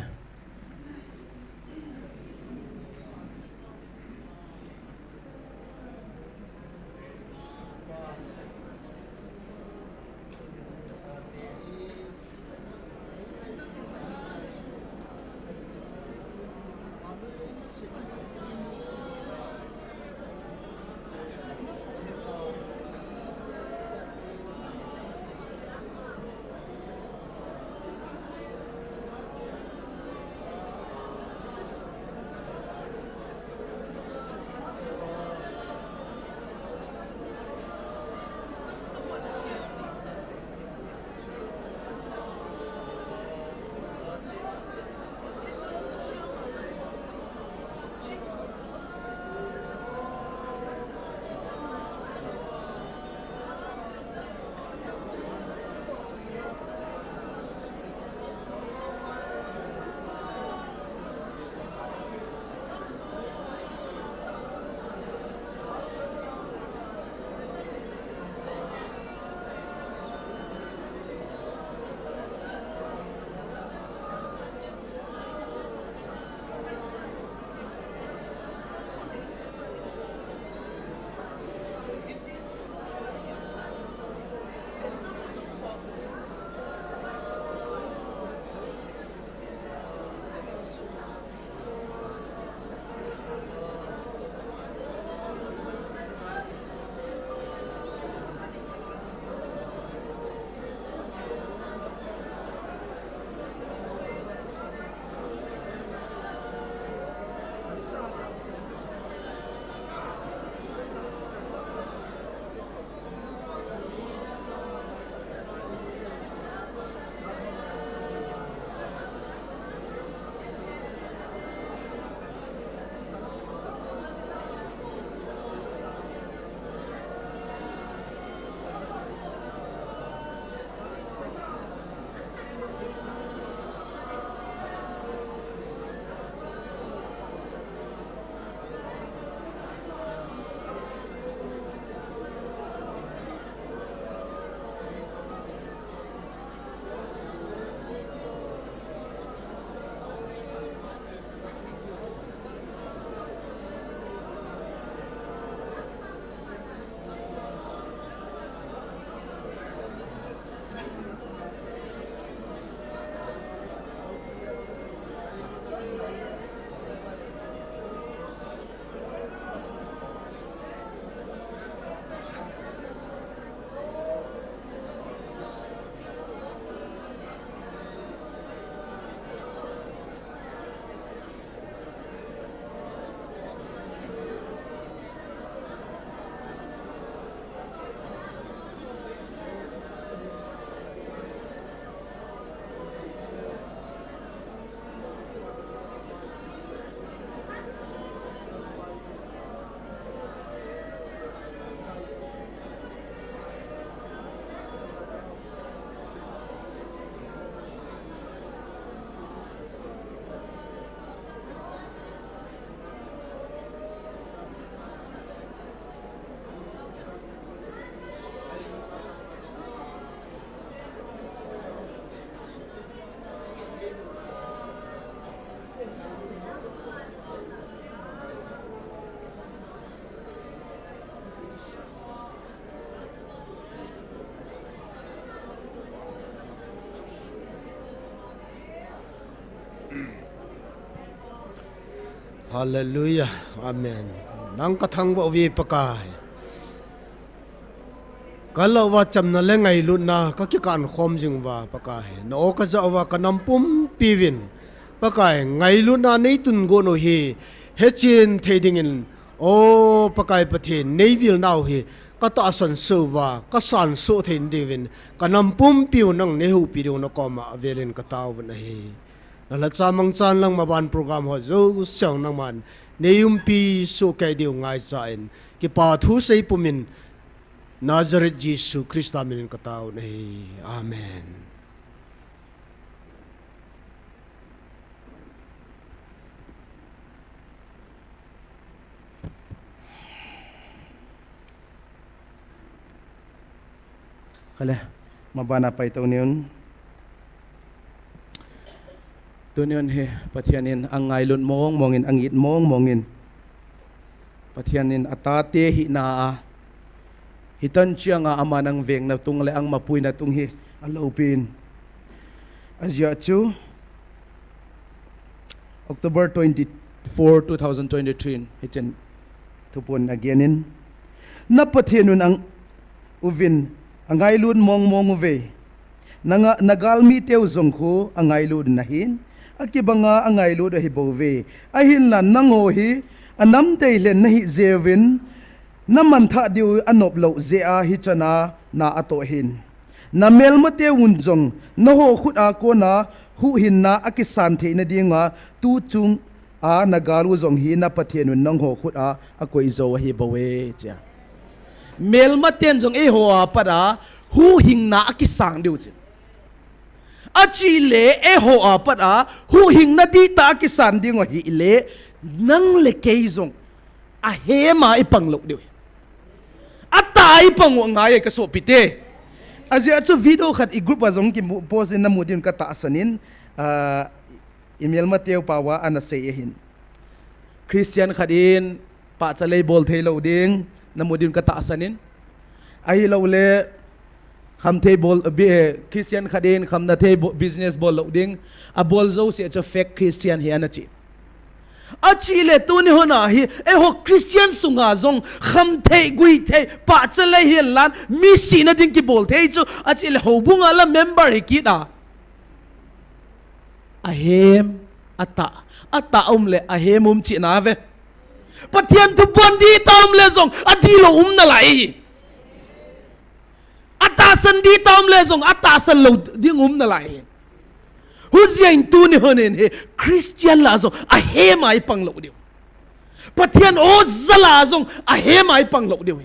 Hallelujah. Amen. Nang ka thangvah uve Pakai. Ka louva chamna le ngailutna ka kikan khom jing uva Pakai. Na o ka ja uva ka nam pumpi uvin Pakai, ngailutna nei tun gon u hi hechen thei dingin, o Pakai Pathen, nei vilna u hi ka tahsan soh uva, ka san soh thei diuvin, ka nam pumpi u nang nei houpi diu na koma avelin ka tao uvin ahi. Na lhacha mangchan lang maban program ho jouse nangman nei umpi soh kei diu ngaicha in, kipa thu sei pumin Nazareth Jesu Christa minin ka tao uvin ahi. Amen. Kale, mabana pai tau niun. Tuniun hi Pathen in angailut mong mong in, angit mong mong in, Pathen in atate hina a, hitan chiang a ama nang vengna tung le ang mapuina tung hi aloupin. Ajia chu October twenty-four, two thousand twenty-three in hichen thupun agen in, na Pathen un ang uvin angailut mong mong uve. Na nga-, na galmi teu jong khu angailut nahin, akibanga angailut ahi bouve. Ahinla nangho hi anam dei lhen nahi jeh uvin, na manthah diu anop lou jeh a hichan a na atoh hin. Na melma teuvin jong nangho khut a kona huhhingna akisan theina dinga tu chung a na gal u jong hi na Pathen un nangho khut a akoi jou ahi bouve, chia. Melma ten jong eiho a pat a huhhingna akisang diu, chia. Achile eiho a pat a huhhingna dihtah akisan ding u ahile, nang le kei jong ahem a ipang lou diu. Atah a ipang u angai ka sopite. Ajeh chu video khat i group a jong kipost in namu din ka tahsan in, ah, i melma teu pao a ana sei ahin. Christian khat in pahcha lei bol thei lou ding, namu din ka tahsan in. Ahilouleh, khamthei bol, bi-, eh, Christian khat in khamna thei bo-, business bol lou ding, abol jouse chu fake Christian hi ana chi. Achile tuni hun a hi, eiho Christian sunga jong khamthei, guithei, pahcha lei hihen lang, mi sihna ding kibol thei chu, achile houbung a la member hi kit a. Ahem, atah, atah um le, ahem um chihna ve. Pathen thupon dihtah um le jong, adih lou um nalai. Atahsan dihtah um le jong, atahsan lou ding um nalai. Hujeh in tuni hun in hi, Christian lah jong, ahem a ipang lou diu. Pathen o jal a jong, ahem a ipang lou diu.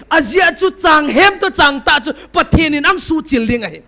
Ajeh chu chang hem toh chang tah chu, Pathen in angsuh chil ding ahi.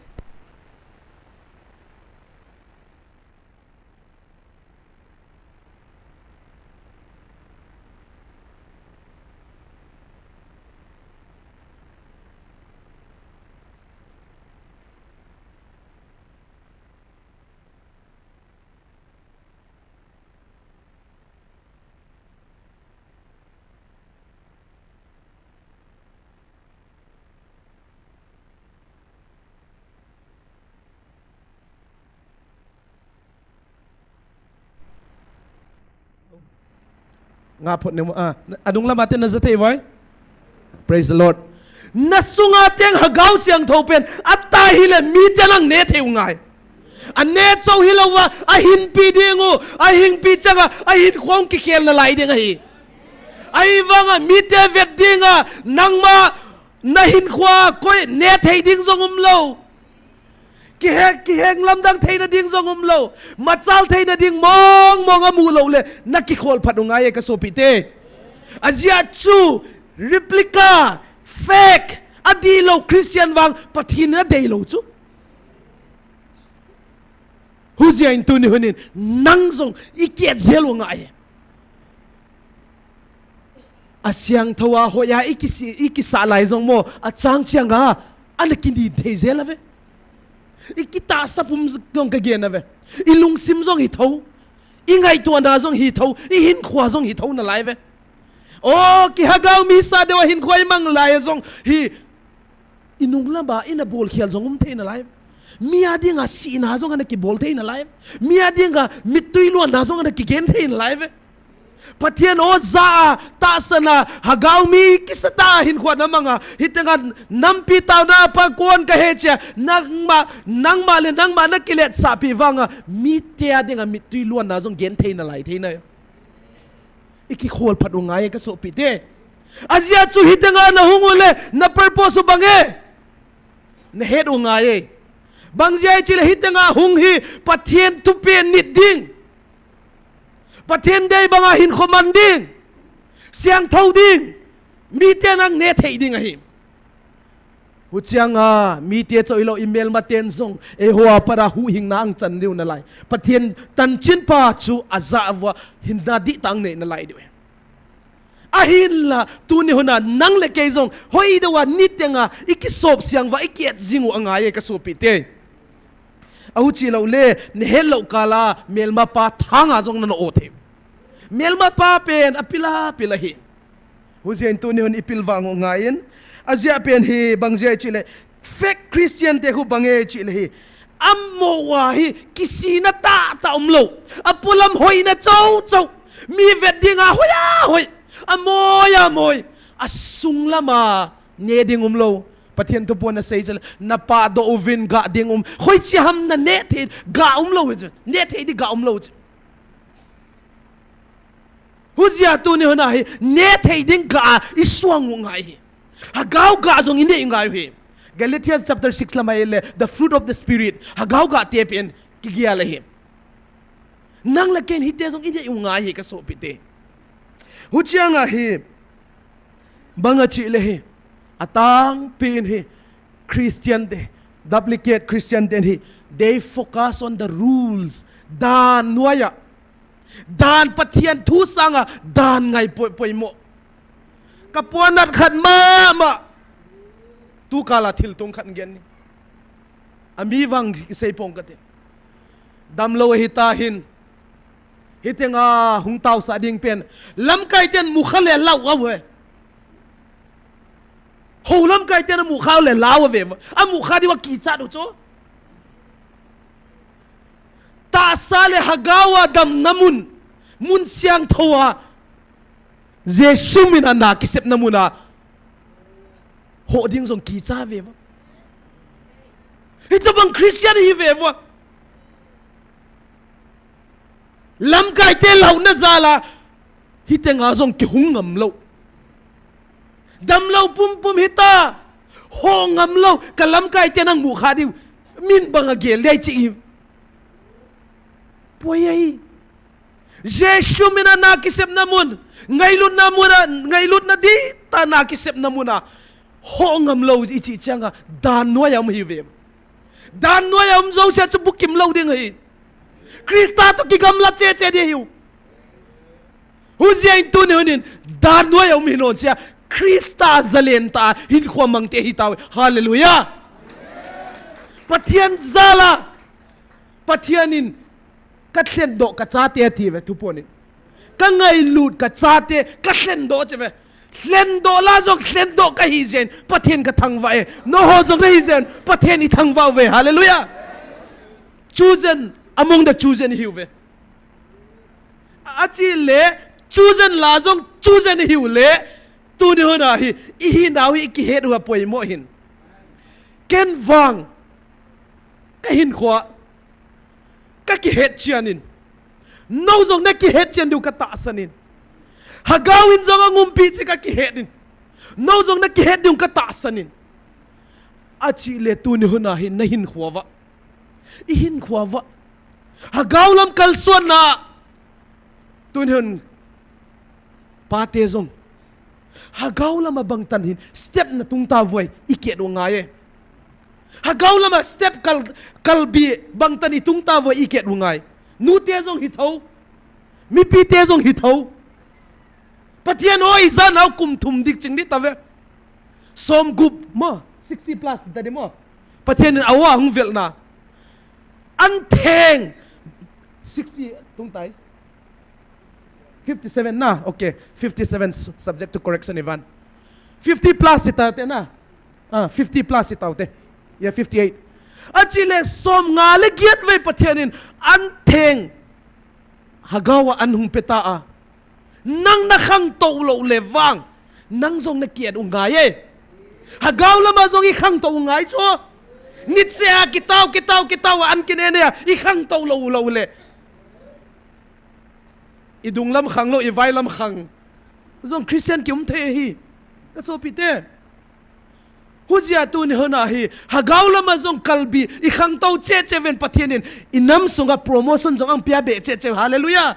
Nga phot ne mo, ah, adung lama te na ja thei vai. Praise the Lord. Na sunga teng Lhagao Siangthou pen, atah hile miten ang ne thei u ngai. Ane chou hilou va, ahinpi ding u, ahingpi chang a, ahin khong kikhel nalai ding ahi. Ahivang a, mite vet ding a, nangma, na hinkho a, koi ne thei ding jong um lou. Kihek, kihek lamdang theina ding jong um lou. Machal theina ding mong mong amu lou le, na kikhol phat u ngai e ka sopite. Ajeh chu, replica, fake, adih lou Christian vang, Pathen in adei lou chu. Hujeh in tuni hun in, nang jong i kiat jel u ngai e. Asiangthou a hoiya i kisi, i kisah lai jong mo, achang chiang a, ana kini thei jel a ve. I kitahsa pum jong ka gen a ve. I lungsim jong hi tho. I ngaituana jong hi tho. I hinkho jong hi tho nalai ve. O, ki Lhagao mi sa deu a hinkho i mang lai jong hi. I nung lama, i na bol khel jong um thei nalai. Mi a dinga sihna jong ana kibol thei nalai. Mi a dinga mittui luanna jong ana kigen thei nalai ve. Pathen o ja a, tahsan a, Hagao mi kisa tah a hinkho na mang a, hitenga nampi taona pa kon kahe chia, nangma, nangma le nangma na kiletsah pi vang a, mite a dinga mittui luanna jong genthei nalai thei na. I kikhol phat u ngai ka sopite. Ajeh chu hitenga nahung u le, na purpose u bang e. Nahet u ngai e. Bang jeh a i chih le hitenga hung hi Pathen thupen nit ding. Pathen dei banga hinkho man ding. Siangthou ding. Mite nang ne thei ding ahi. Huchianga, mite chauh ilou i melmaten jong, eiho a pat a huhhingna ang chan diu nalai. Pathen tanchin pa chu aja uva hinna dihtah ang nei nalai diu. Ahinla, tuni hun a nang le kei jong, hoi deuva nitenga, i kisop siang uva, i kiet jing u angai e ka sopite. Ahuchi lou le, nahet lou kal a, melma pa thanga jong nana o thei. Melma pa pen, apil a, pil ahi. Hujeh in tuni hun i pilvang u ngai in. Ajeh pen hi bang jeh chih le, fake Christian te khu bang e chih le hi. Amo a hi kisihna tahtah umlou. Apolam hoina chauh chauh. Mi vet dinga hoi a hoi. Amoi a moi. Asunglam a ne ding umlou. Pathen thuphon asei chih le. Na pahdoh uvin ga ding um. Hoiche ham na ne thei ga umlou hi chu. Ne thei di ga umlou chu. Hujeh a tuni hun a hi, ne thei ding ga a i suang u ngai hi. Hagao ga jong i nei u ngai hi. Galatians chapter six lam a i le, the fruit of the Spirit. Hagao ga te pen kigel ahi. Nang le ken hite jong i nei u ngai hi ka sopite. Huchianga hi, bang a chih le hi. Atangpi in hi, Christian te, duplicate Christian te hi, they focus on the rules. Dan noiya. Dan Pathen thu sanga dan ngai poi, poimo. Ka puanat khat mama. Tu kal a thil tung khat gen ni. Ami vang sei pong kate. Damlou ahi ta hin. Hitenga hung taosah ding pen. Lamkai ten mukha le lau a ve. Ho lamkai ten amukha le lau a ve. Amukha diu a kichat u chu. Tahsa le Hagao a damna mun, mun siangthou a, Jesu min a na kisepna mun a, ho ding jong kicha ve uva. Hitobang Christian hi ve uva. Lamkai te launa jal a, hitenga jong kihung ngam lou. Damlou pumpum hita, ho ngam lou, ka lamkai te nang mukha diu, min bang a gel dei chi i. Poi ahi. Jesu min a na kisepna mun, ngailutna mun a, ngailutna dihtah na kisepna mun a, ho ngam lou i chi chang a, dan noiya um hi ve. Dan noiya um jouse chu bukim lou ding ahi. Christa toh kigamla cheche ding ahiu. Hujeh in tuni hun in, dan noiya um hi non sia, Christa jalen tah a hinkho mang te hi tau. Hallelujah. Pathen jal a, Pathen in, ka lhendoh ka chate ati ve, thuphon in. Ka ngailut ka chate, ka lhendoh che ve. Lhendoh la jong lhendoh ka hi jeh in, Pathen ka thangvah e. Nangho jong na hi jeh in, Pathen i thangvah uve. Hallelujah. Chosen, among the chosen i hiu ve. Achi le, chosen la jong, chosen i hiu le, tuni hun a hi, i hinau hi i kihet u a poimo hin. Ken vang, ka hinkho a, ka kihet chian in. Nang jong na kihet chian diu ka tahsan in. Hagao in jong angumpi chi ka kihet in. Nang jong na kihet diu ka tahsan in. Achi le tuni hun a hi na hinkho uva. I hinkho uva. Hagao lam kalsuanna. Tuni hun pate jong. Hagao lam a bangtan hin step na tung ta uvoi i kiet u ngai e. Hagao lam a step kal, kalbi bangtan i tung ta uvoi i kiet u ngai. Nute jong hi tho. Mipite jong hi tho. Pathen o i jan nau kum thum dik ching di ta ve. Som gup mo, sixty plus ta di mo. Pathen in awa hung velna. An theng. Sixty tung tai. Fifty-seven na, okay. Fifty-seven s-, subject to correction, Ivan. Fifty plus ita te na. Ah, fifty plus ita te. Yeah, fifty-eight. Achi le som nga le giet vei Pathen in an theng. Hagao a an hung peta a. Nang na khangtou lou le vang, nang jong na kiat u ngai e. Hagau lama jong i khangtou u ngai chu. Nitse a kitao, kitao, kitao a an kine ne a, i khangtou lou lou le. I dung lam khang lou, i vai lam khang. Jong Christian ki um thei hi. Ka sopite. Hujia tuni hun a hi, hagau lama jong kalbi, i khangtou cheh cheh uvin Pathen in, i nam sunga promotion jong ahung pia be cheh cheh, hallelujah.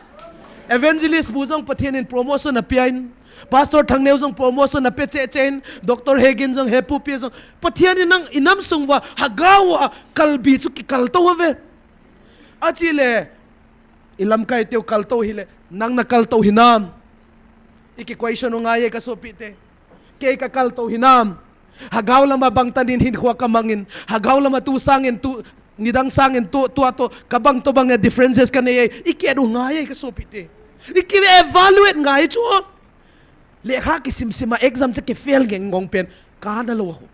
Evangelist bu jong Pathen in promotion apia in, Pastor Thangneo jong promotion ape cheh cheh in, Doctor Hegin jong, Hepu Pi jong, Pathen in nang i nam sung uva, hagau a kalbi chu kikaltou uve. Achile, i lamkai teu kaltou hile, nang na kaltou hinam. I ki question u ngai e ka sopite. Kei ka kaltou hinam. Hagau lama bangtan in hinkho ka mangin. Hagau lama tu sangin tu, nidang sangin tu, tua to, ka bang to bang e differences ka nei e. I kiat u ngai e ka sopite. I ki evaluate ngai chu. Lekha kisim sim a exam cha ki fail geng gong pen. Ka na lou ho.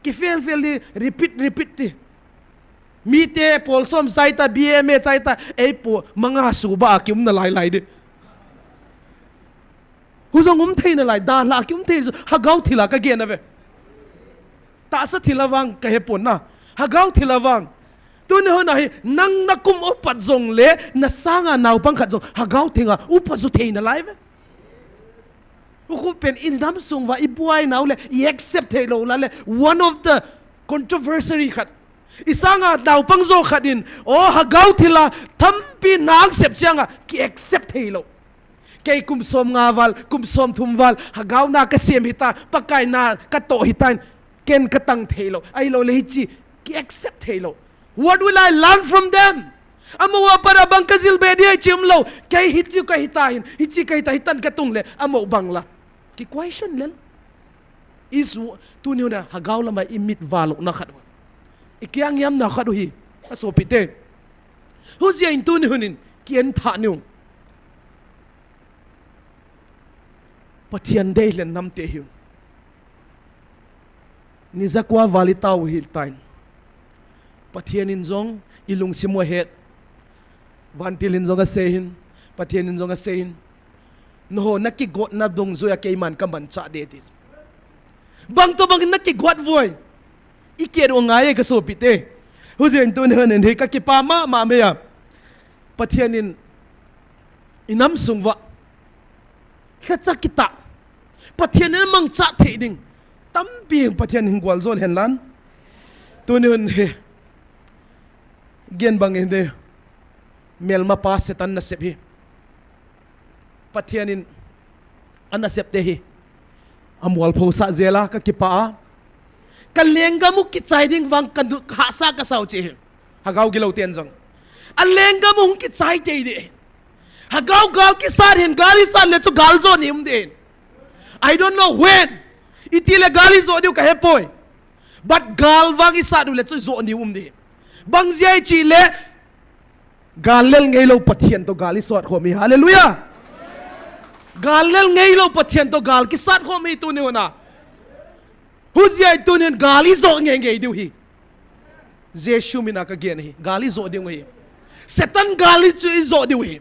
Ki fail fail di, repeat, repeat di. Mite, pol som chai ta, B A M A chai ta, ei po, manga suba a ki um nalai lai di. Hu jong um thei nalai, dalha ki um thei, hagau thila ka gen uve. Tahsa thila vang, ka hepon na. Hagau thila vang. Tuni hun a hi, nang na kum upat jong le, na sanga naopang khat jong, hagau thinga, upa ju thei nalai uve. Ukhu pen i nam sung uva i buai nau le, i accept thei lou la le, one of the controversy khat. I sanga naopang jo khat in, o hagau thila, tampi na accept chianga, ki accept thei lou. Kei kum som nga val, kum som thum val, hagau na ka sem hita, Pakai na ka toh hita in, ken ka tang thei lou. Ahilou le hichi, ki accept thei lou. What will I learn from them? Amaho a pat a bang ka jil be dia chi um lou. Kei hitiu ka hita hin, hichi ka hita hitan ka tung le, amaho bang la. Ki question lel. Is tuni hun a hagau lama i mit val na khat u. I kiang yam na khat u hi. A sopite. Hujia in tuni hun in ki en tha niu. Pathen dei len nam te hiu. Ni jakua val i tao hi tain. Pathen in jong i lungsim u ahet. Vantil in jong asei hin. Pathen in jong asei hin. Noho na kigot na dungjuia keiman ka manchah de ti. Bang to bang na kigot voi. I kiat u ngai e ka sopite. Hujia in tuni hun in hi ka kipa mama mei a. Pathen in i nam sung uva. Lhacha kitah. Pathen in mangcha thei ding. Tampi Pathen in gualjo hen lan. Tuni hun hi. Gen bang in de. Melma pa Satan nasep hi. Pathen in a nasep te hi. A mualpho sa jela ka kipa a. Ka lenggam u kichai ding vang ka du-, khasa ka sao chi hi. Hagau gilou ten jong. A lenggam u hung kichai tei de. Hagau gal kisat hin, gal isat le chu gal jo ni um de. I don't know when. Iti le gal ijo diu ka hepoi. But gal vang isat u le chu jo ni um de. Bang jia i chi le. Gal lel ngei lou Pathen to gal i sot khom hi. Hallelujah. Gal lel ngei lou Pathen to gal kisat khom hi tuni hun a. Hujia i tuni hun gal i jo ngei ngei diu hi. Jesu mina ka gen hi. Gal i jo diu hi. Satan gal i chu i jo diu hi.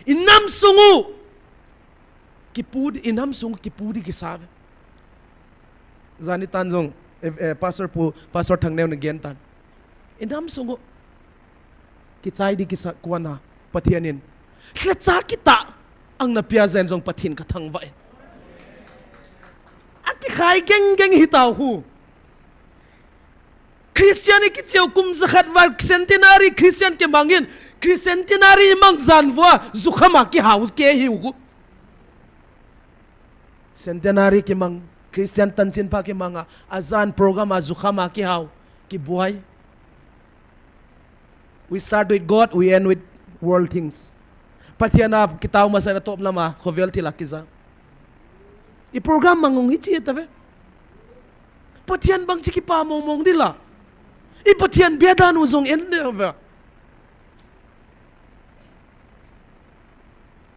I nam sung u. Kipu di, i nam sung u kipu di kisa ve. Jani tan jong, eh, eh, Pastor Pu, Pastor Thangneo na gen tan. I nam sung u. Kichai di kisa kuana Pathen in. Lhacha kitah ang na pia jen jong Pathen ka thangvah e. A kikhai geng geng hi tau hu. Christian i kicheu kum jakhat val centenary Christian kimang in. Christian centenary mang jan vua jukhama kihau ke hi u hu. Centenary kimang, Christian tanchin pha kimang a, a jan program a jukhama kihau, kibuai. We start with God, we end with world things. Pathen a kitao masa na top lama, khovel thila kija. I program mang hung hi chi ta ve. Pathen bang chi kipa mong mong di la. I Pathen bia dan u jong en de ve.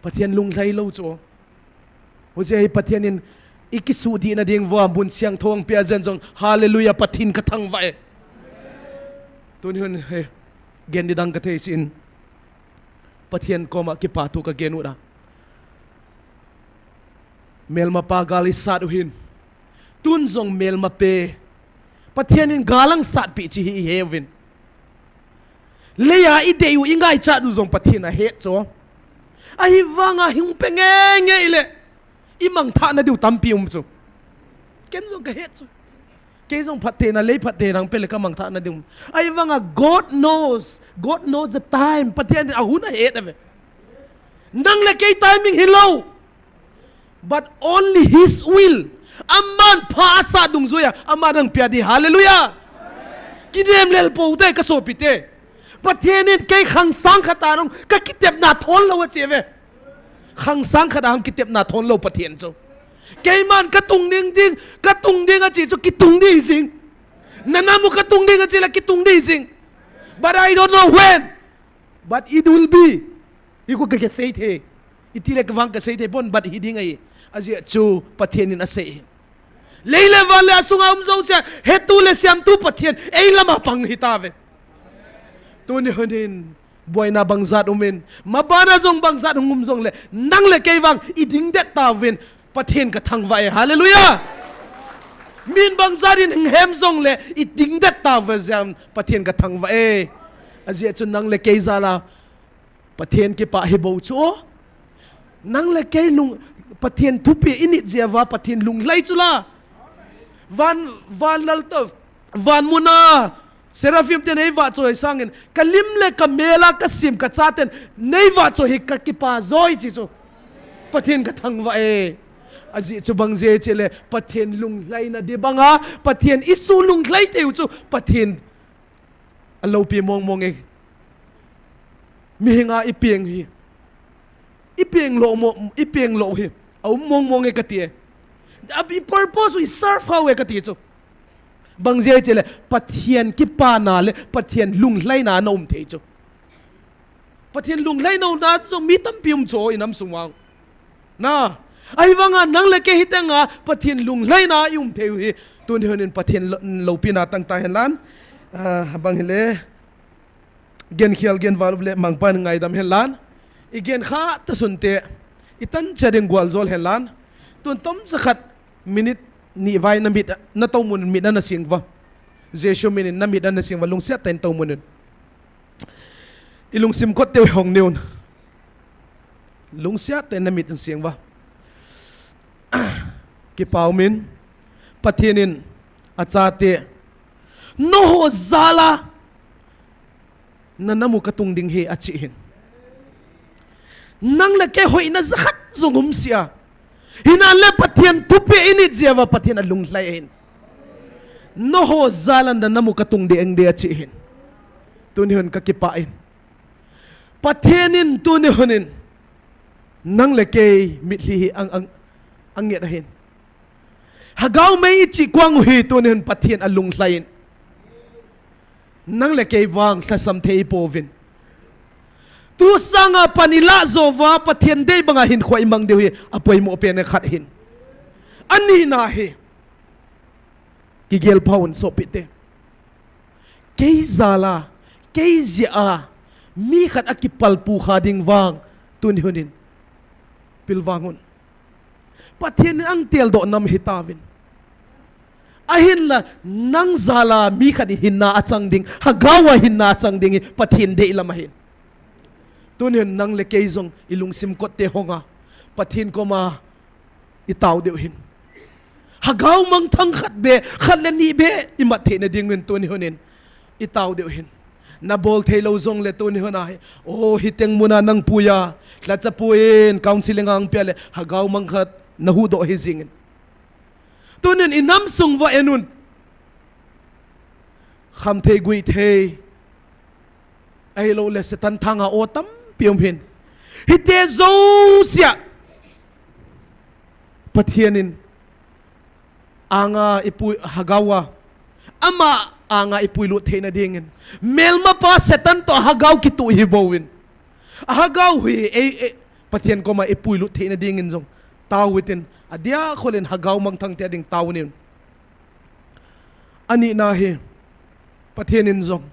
Pathen lunglhai lou chu. Hujia hi Pathen in i kisuhdihna ding vua mun siangthou ang pia jen jong. Hallelujah, Pathen ka thangvah e. Tuni hun hi gen di dang ka thei sin. Pathen koma kipa thu ka gen u da. Melmapa gal isat u hin, tun jong melmape Pathen in gal angsatpeh chu hi ihe uvin. Leiya idei u ingaichat u jong Pathen ahet chu. Ahivanga hung pe ngenge ile imangthah nadiu tampi um chu. Ken jong kahet chu. Kei jong phattheina, lei phattheina hung pe le kamangthah nadiu. Ahivanga God knows, God knows the time. Pathen in ahun ahet ave. Nang le kei timing hilou. But only His will. Aman pha asah dungjuiya aman ahung pia ding. Hallelujah. Kinem lel pou te kasopite. Pathen in kei khangsang khat a hung kakitepna thon lou achi ve. Khangsang khat a hung kitepna thon lou Pathen chu. Keiman katung ding ding, katung ding achi chu kitung ding jing. Nanam u katung ding achi le kitung ding jing. But I don't know when. But it will be. Iku ka, kasei thei. Itile kavang kasei thei pon, but hiding ahi. Ajeh chu Pathen in asei. Lei le van le asunga um jouse hetu le siamtu Pathen eilama pang hitauve. Tuni hun hin boina bangjat umin, mabana jong bangjat hung um jongle, nang le kei vang iding det tauvin, Pathen kathangvah e. Hallelujah. Min bangjat in hung hem jongle iding det tauve jeh in Pathen kathangvah e. Ajeh chu nang le kei jal a Pathen kipah hi bou chu o. Nang le kei lung, Pathen thupeh init jeh uva Pathen lunglhai chu la. Van, van lal to, van muna Seraphim ten eivahchoi sangin, kalim le kamel a kasem kachaten neivahchoi hi kakipah joi chi chu. Pathen kathangvah e. Ajeh chu bang jeh chule Pathen lunglhaina ding banga, Pathen isuh lunglhai teu chu Pathen aloupi mong mong e. Mihinga ipeng hi, ipeng lou mo, ipeng lou hi aum mong mong e kati e. Abi purpose u iserve hou e kati chu. Bang jeh chule Pathen kipana le Pathen lunglhaina ana um thei chu. Pathen lunglhaina umna chu mi tampi um chu inam sung vang. Na, ahivanga nang le kei hiteng a Pathen lunglhaina ium thei u hi, tuni hun in Pathen lou, loupina tangtang henlan. Ah, bang hile, gen khial gen val up le mangpan ngaidam henlan. Igen kha ta sunte, itan cha ding gual jol henlan. Tun tomcha khat minute ni vai namit, natou mun mit ana sing uva. Jesu min in namit ana sing uva, lungset tah in tou mun in. Ilungsim kot teu hong neun. Lungset tah in namit ana sing uva. Kipah umin, Pathen in achate, nangho jal a nanam u katung ding ahi achi hin. Nang le kei hoina jakhat jong um sih a. Hinale Pathen thupeh init jeh uva Pathen alunglhai hin. Nangho jal a nanam u katung ding ahi achi hin. Tuni hun kakipah in. Pathen in tuni hun in nang le kei mitlhi hi ang, ang, anget ahin. Hagao mei ichi kuang u hi tuni hun Pathen alunglhai in. Nang le kei vang lhasam thei ipouvin. Tu sanga pan ilah jou uva Pathen dei banga hinkho imang diu hi apoimo pen khat hin. Anina hi. Kigel pha un sopite. Kei jal a, kei jeh a, mi khat akipalphu kha ding vang, tuni hun in pilvang un. Pathen in angteldoh nam hitauvin. Ahinla, nang jal a mi khat in hinna achang ding, Hagao a hinna achang ding hi Pathen deilam ahin. Tuni hin nang le kei jong ilungsim kot te hong a, Pathen koma itao diu hin. Hagao mangthang khat beh, khat le ni beh imat theina dingin tuni hun in itao diu hin. Nabol thei lou jongle tuni hun a hi, o, hiteng mun a nang pui a, lhacha pui in counseling a hung pia le Hagao mang khat nahuhdoh hijing in. Tuni hin inam sung uva en un. Khamthei guithei, ahilouleh Satan thanga o tampi um hin. Hiti jouse a Pathen in anga ipui, Hagao a, ama anga ipuilut theina dingin, melmapa Satan toh Hagao kituh hi bouvin. Hagao hi ei, ei, Pathen koma ipuilut theina dingin jong tao utin, adia kholin Hagao mangthang te ding tao nin. Anina hi, Pathen in jong,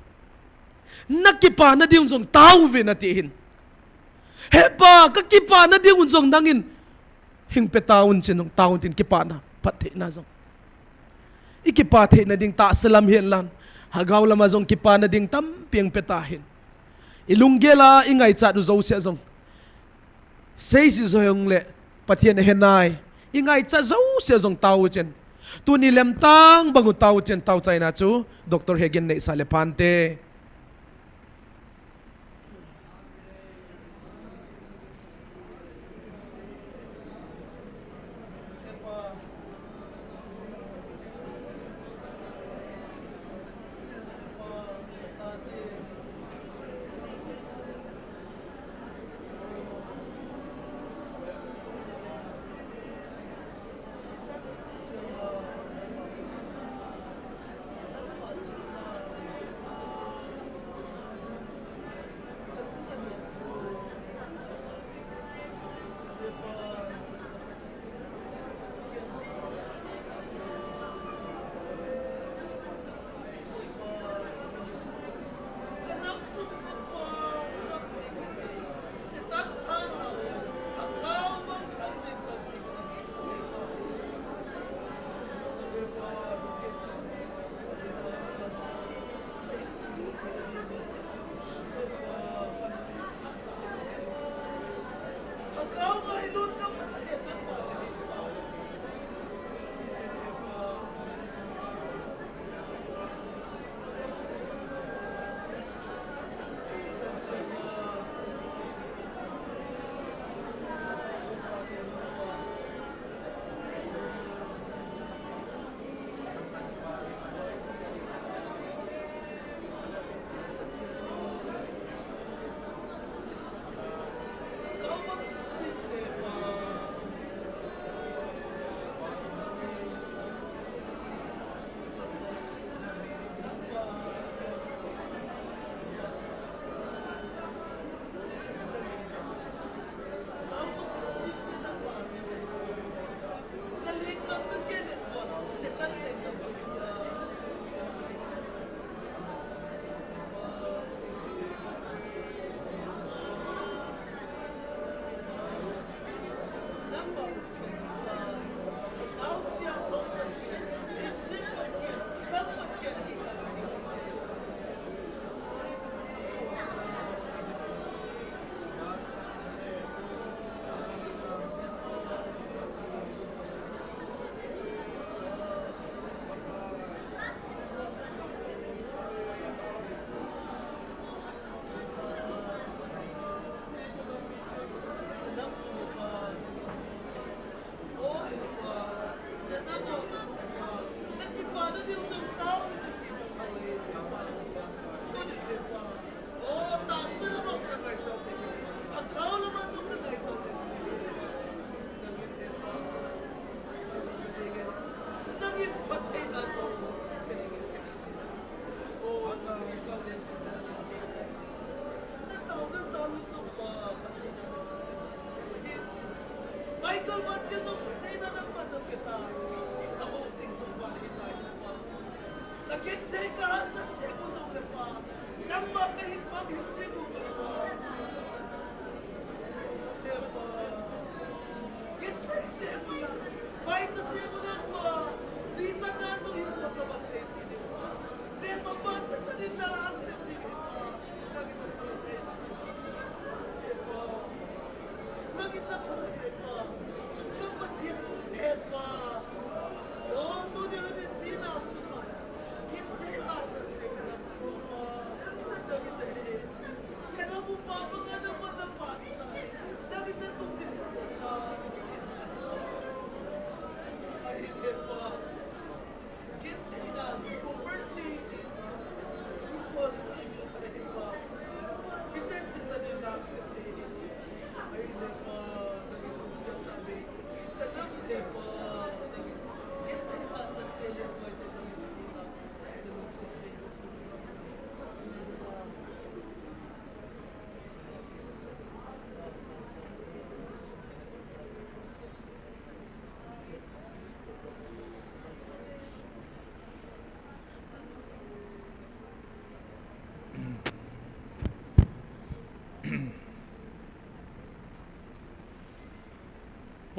nakipana ding jong tao uvin ati hin. He Pa, kakipana ding jong nangin Hing pe tauvin, chin hung tauvin tin kipana, phattheina jong. I kipa theina ding tahsa lam hihen lang, lhagao lama jong kipana ding tampi hing pe tahen. I lunggel a i ngaichat u jouse jong, seijui jong le Pathen ahe nai. I ngaichat jouse jong tao u chun, tuni lemtang bang u tao u chun, tao chaina chu Doctor Hagin neisah le phante.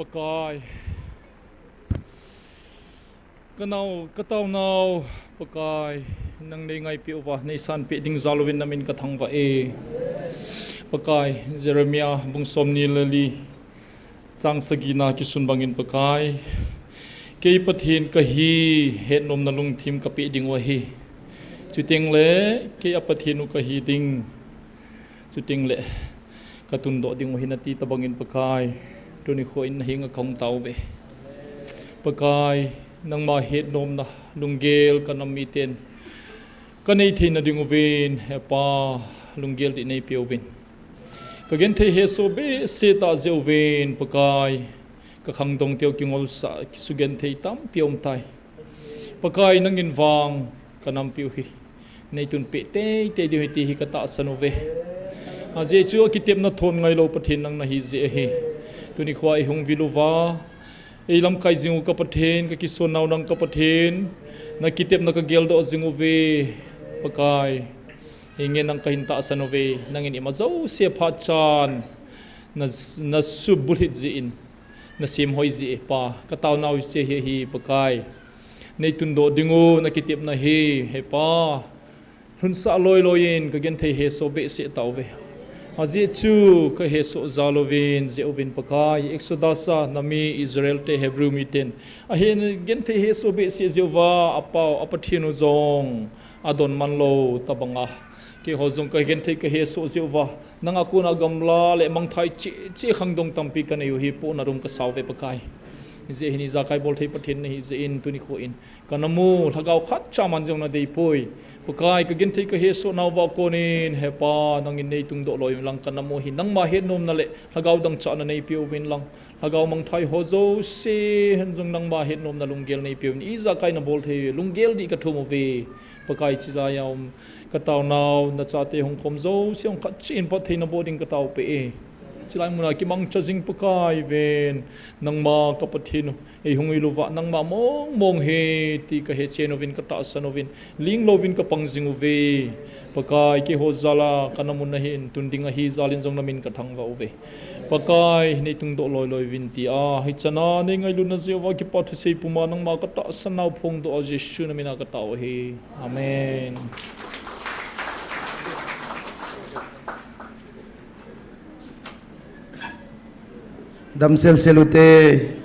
Pakai, ka nau, ka taonau, Pakai, nang nei ngaipeh uva, nei sanpeh ding jal uvin namin ka thangvah e. Pakai, Jeremiah bung somni le li, chang sagina kisun bangin Pakai, kei Pathen kahi, hetnomna lungthim kapeh ding u ahi. Chuteng le, kei a Pathen u kahi ding. Chuteng le, ka tundoh ding u ahi nati tabangin Pakai, tuni kho in na henga kahung tao ve. Pakai, nangma hetnomna lunggel ka nam miten ka nei theina ding uvin, He Pa, lunggel dih nei pe uvin. Ka genthei hesoh behseh tah jeh uvin, Pakai, ka khangdong teu kingolsah, kisugenthei tampi aum tai. Pakai, nangin vang ka nampiu hi nei tunpeh teitei diu ahi ti hi ka tahsan uve. Ajeh chu akitepna thon ngailou Pathen nang nahi jeh ahi. Tuni kho a eihung vil uva, ei lamkai jing u ka Pathen, ka kisonnau nang ka Pathen, na kitepna ka geldoh jing uve. Pakai, hinge nang kahin tahsan uve, nangin ima jouse phat chan na, na subulhit jeh in, na semhoi jeh, Pa, ka taonau hiche hi ahi, Pakai. Nei tundoh ding u na kitepna hi, He Pa, lhunsah loiloi in ka genthei hesoh behseh tauve. Ajeh chu ka hesoh jal uvin, jeh uvin Pakai, Exodus a na mi Israel te Hebrew miten ahin genthei hesoh behseh jeh uva, a pau, a Pathen u jong adonman lou tabanga, keiho jong ka genthei ka hesoh jeh uva, nanga kona gamla le mangthai cheh cheh khangdong tampi ka nei u hi pohna dum ka sa uve Pakai. Hijeh hin ijakai bolthei Pathen nahi jeh in tuni kho in ka nam u lhagao khatcha man jong na deipoi. Pakai, ka genthei ka hesoh nauva konin, He Pa, nangin nei tungdoh loi uvin lang, ka nam u hi nangma hetnomna le lhagao dangchahna nei pe uvin lang. Lhagao mangthai ho jouse hen jong nangma hetnomna lunggel nei pe uvin, ijakai na bolthei lunggel dih ka thum uve. Pakai, chilai a um ka taonau, na chate hung khom jouse hung khat cheh in phatthei na boh ding ka taopeh e. Chilai muna kimangcha jing Pakai ven, nangma ka Pathen u, eihung iluva nangma mong mong ahi ti ka hechen uvin, ka tahsan uvin, ling louvin ka pang jing uve. Pakai, keiho jal a ka nam u nahin tun ding ahi jal in jong namin ka thangvah uve. Pakai, nei tungdoh loiloi uvin tia, hichan a nei ngailutna jeh uva kipa thusei puma nangma ka tahsan nau phongdoh a Jesu namin a ka tao ahi. Amen. Damsel sel ute.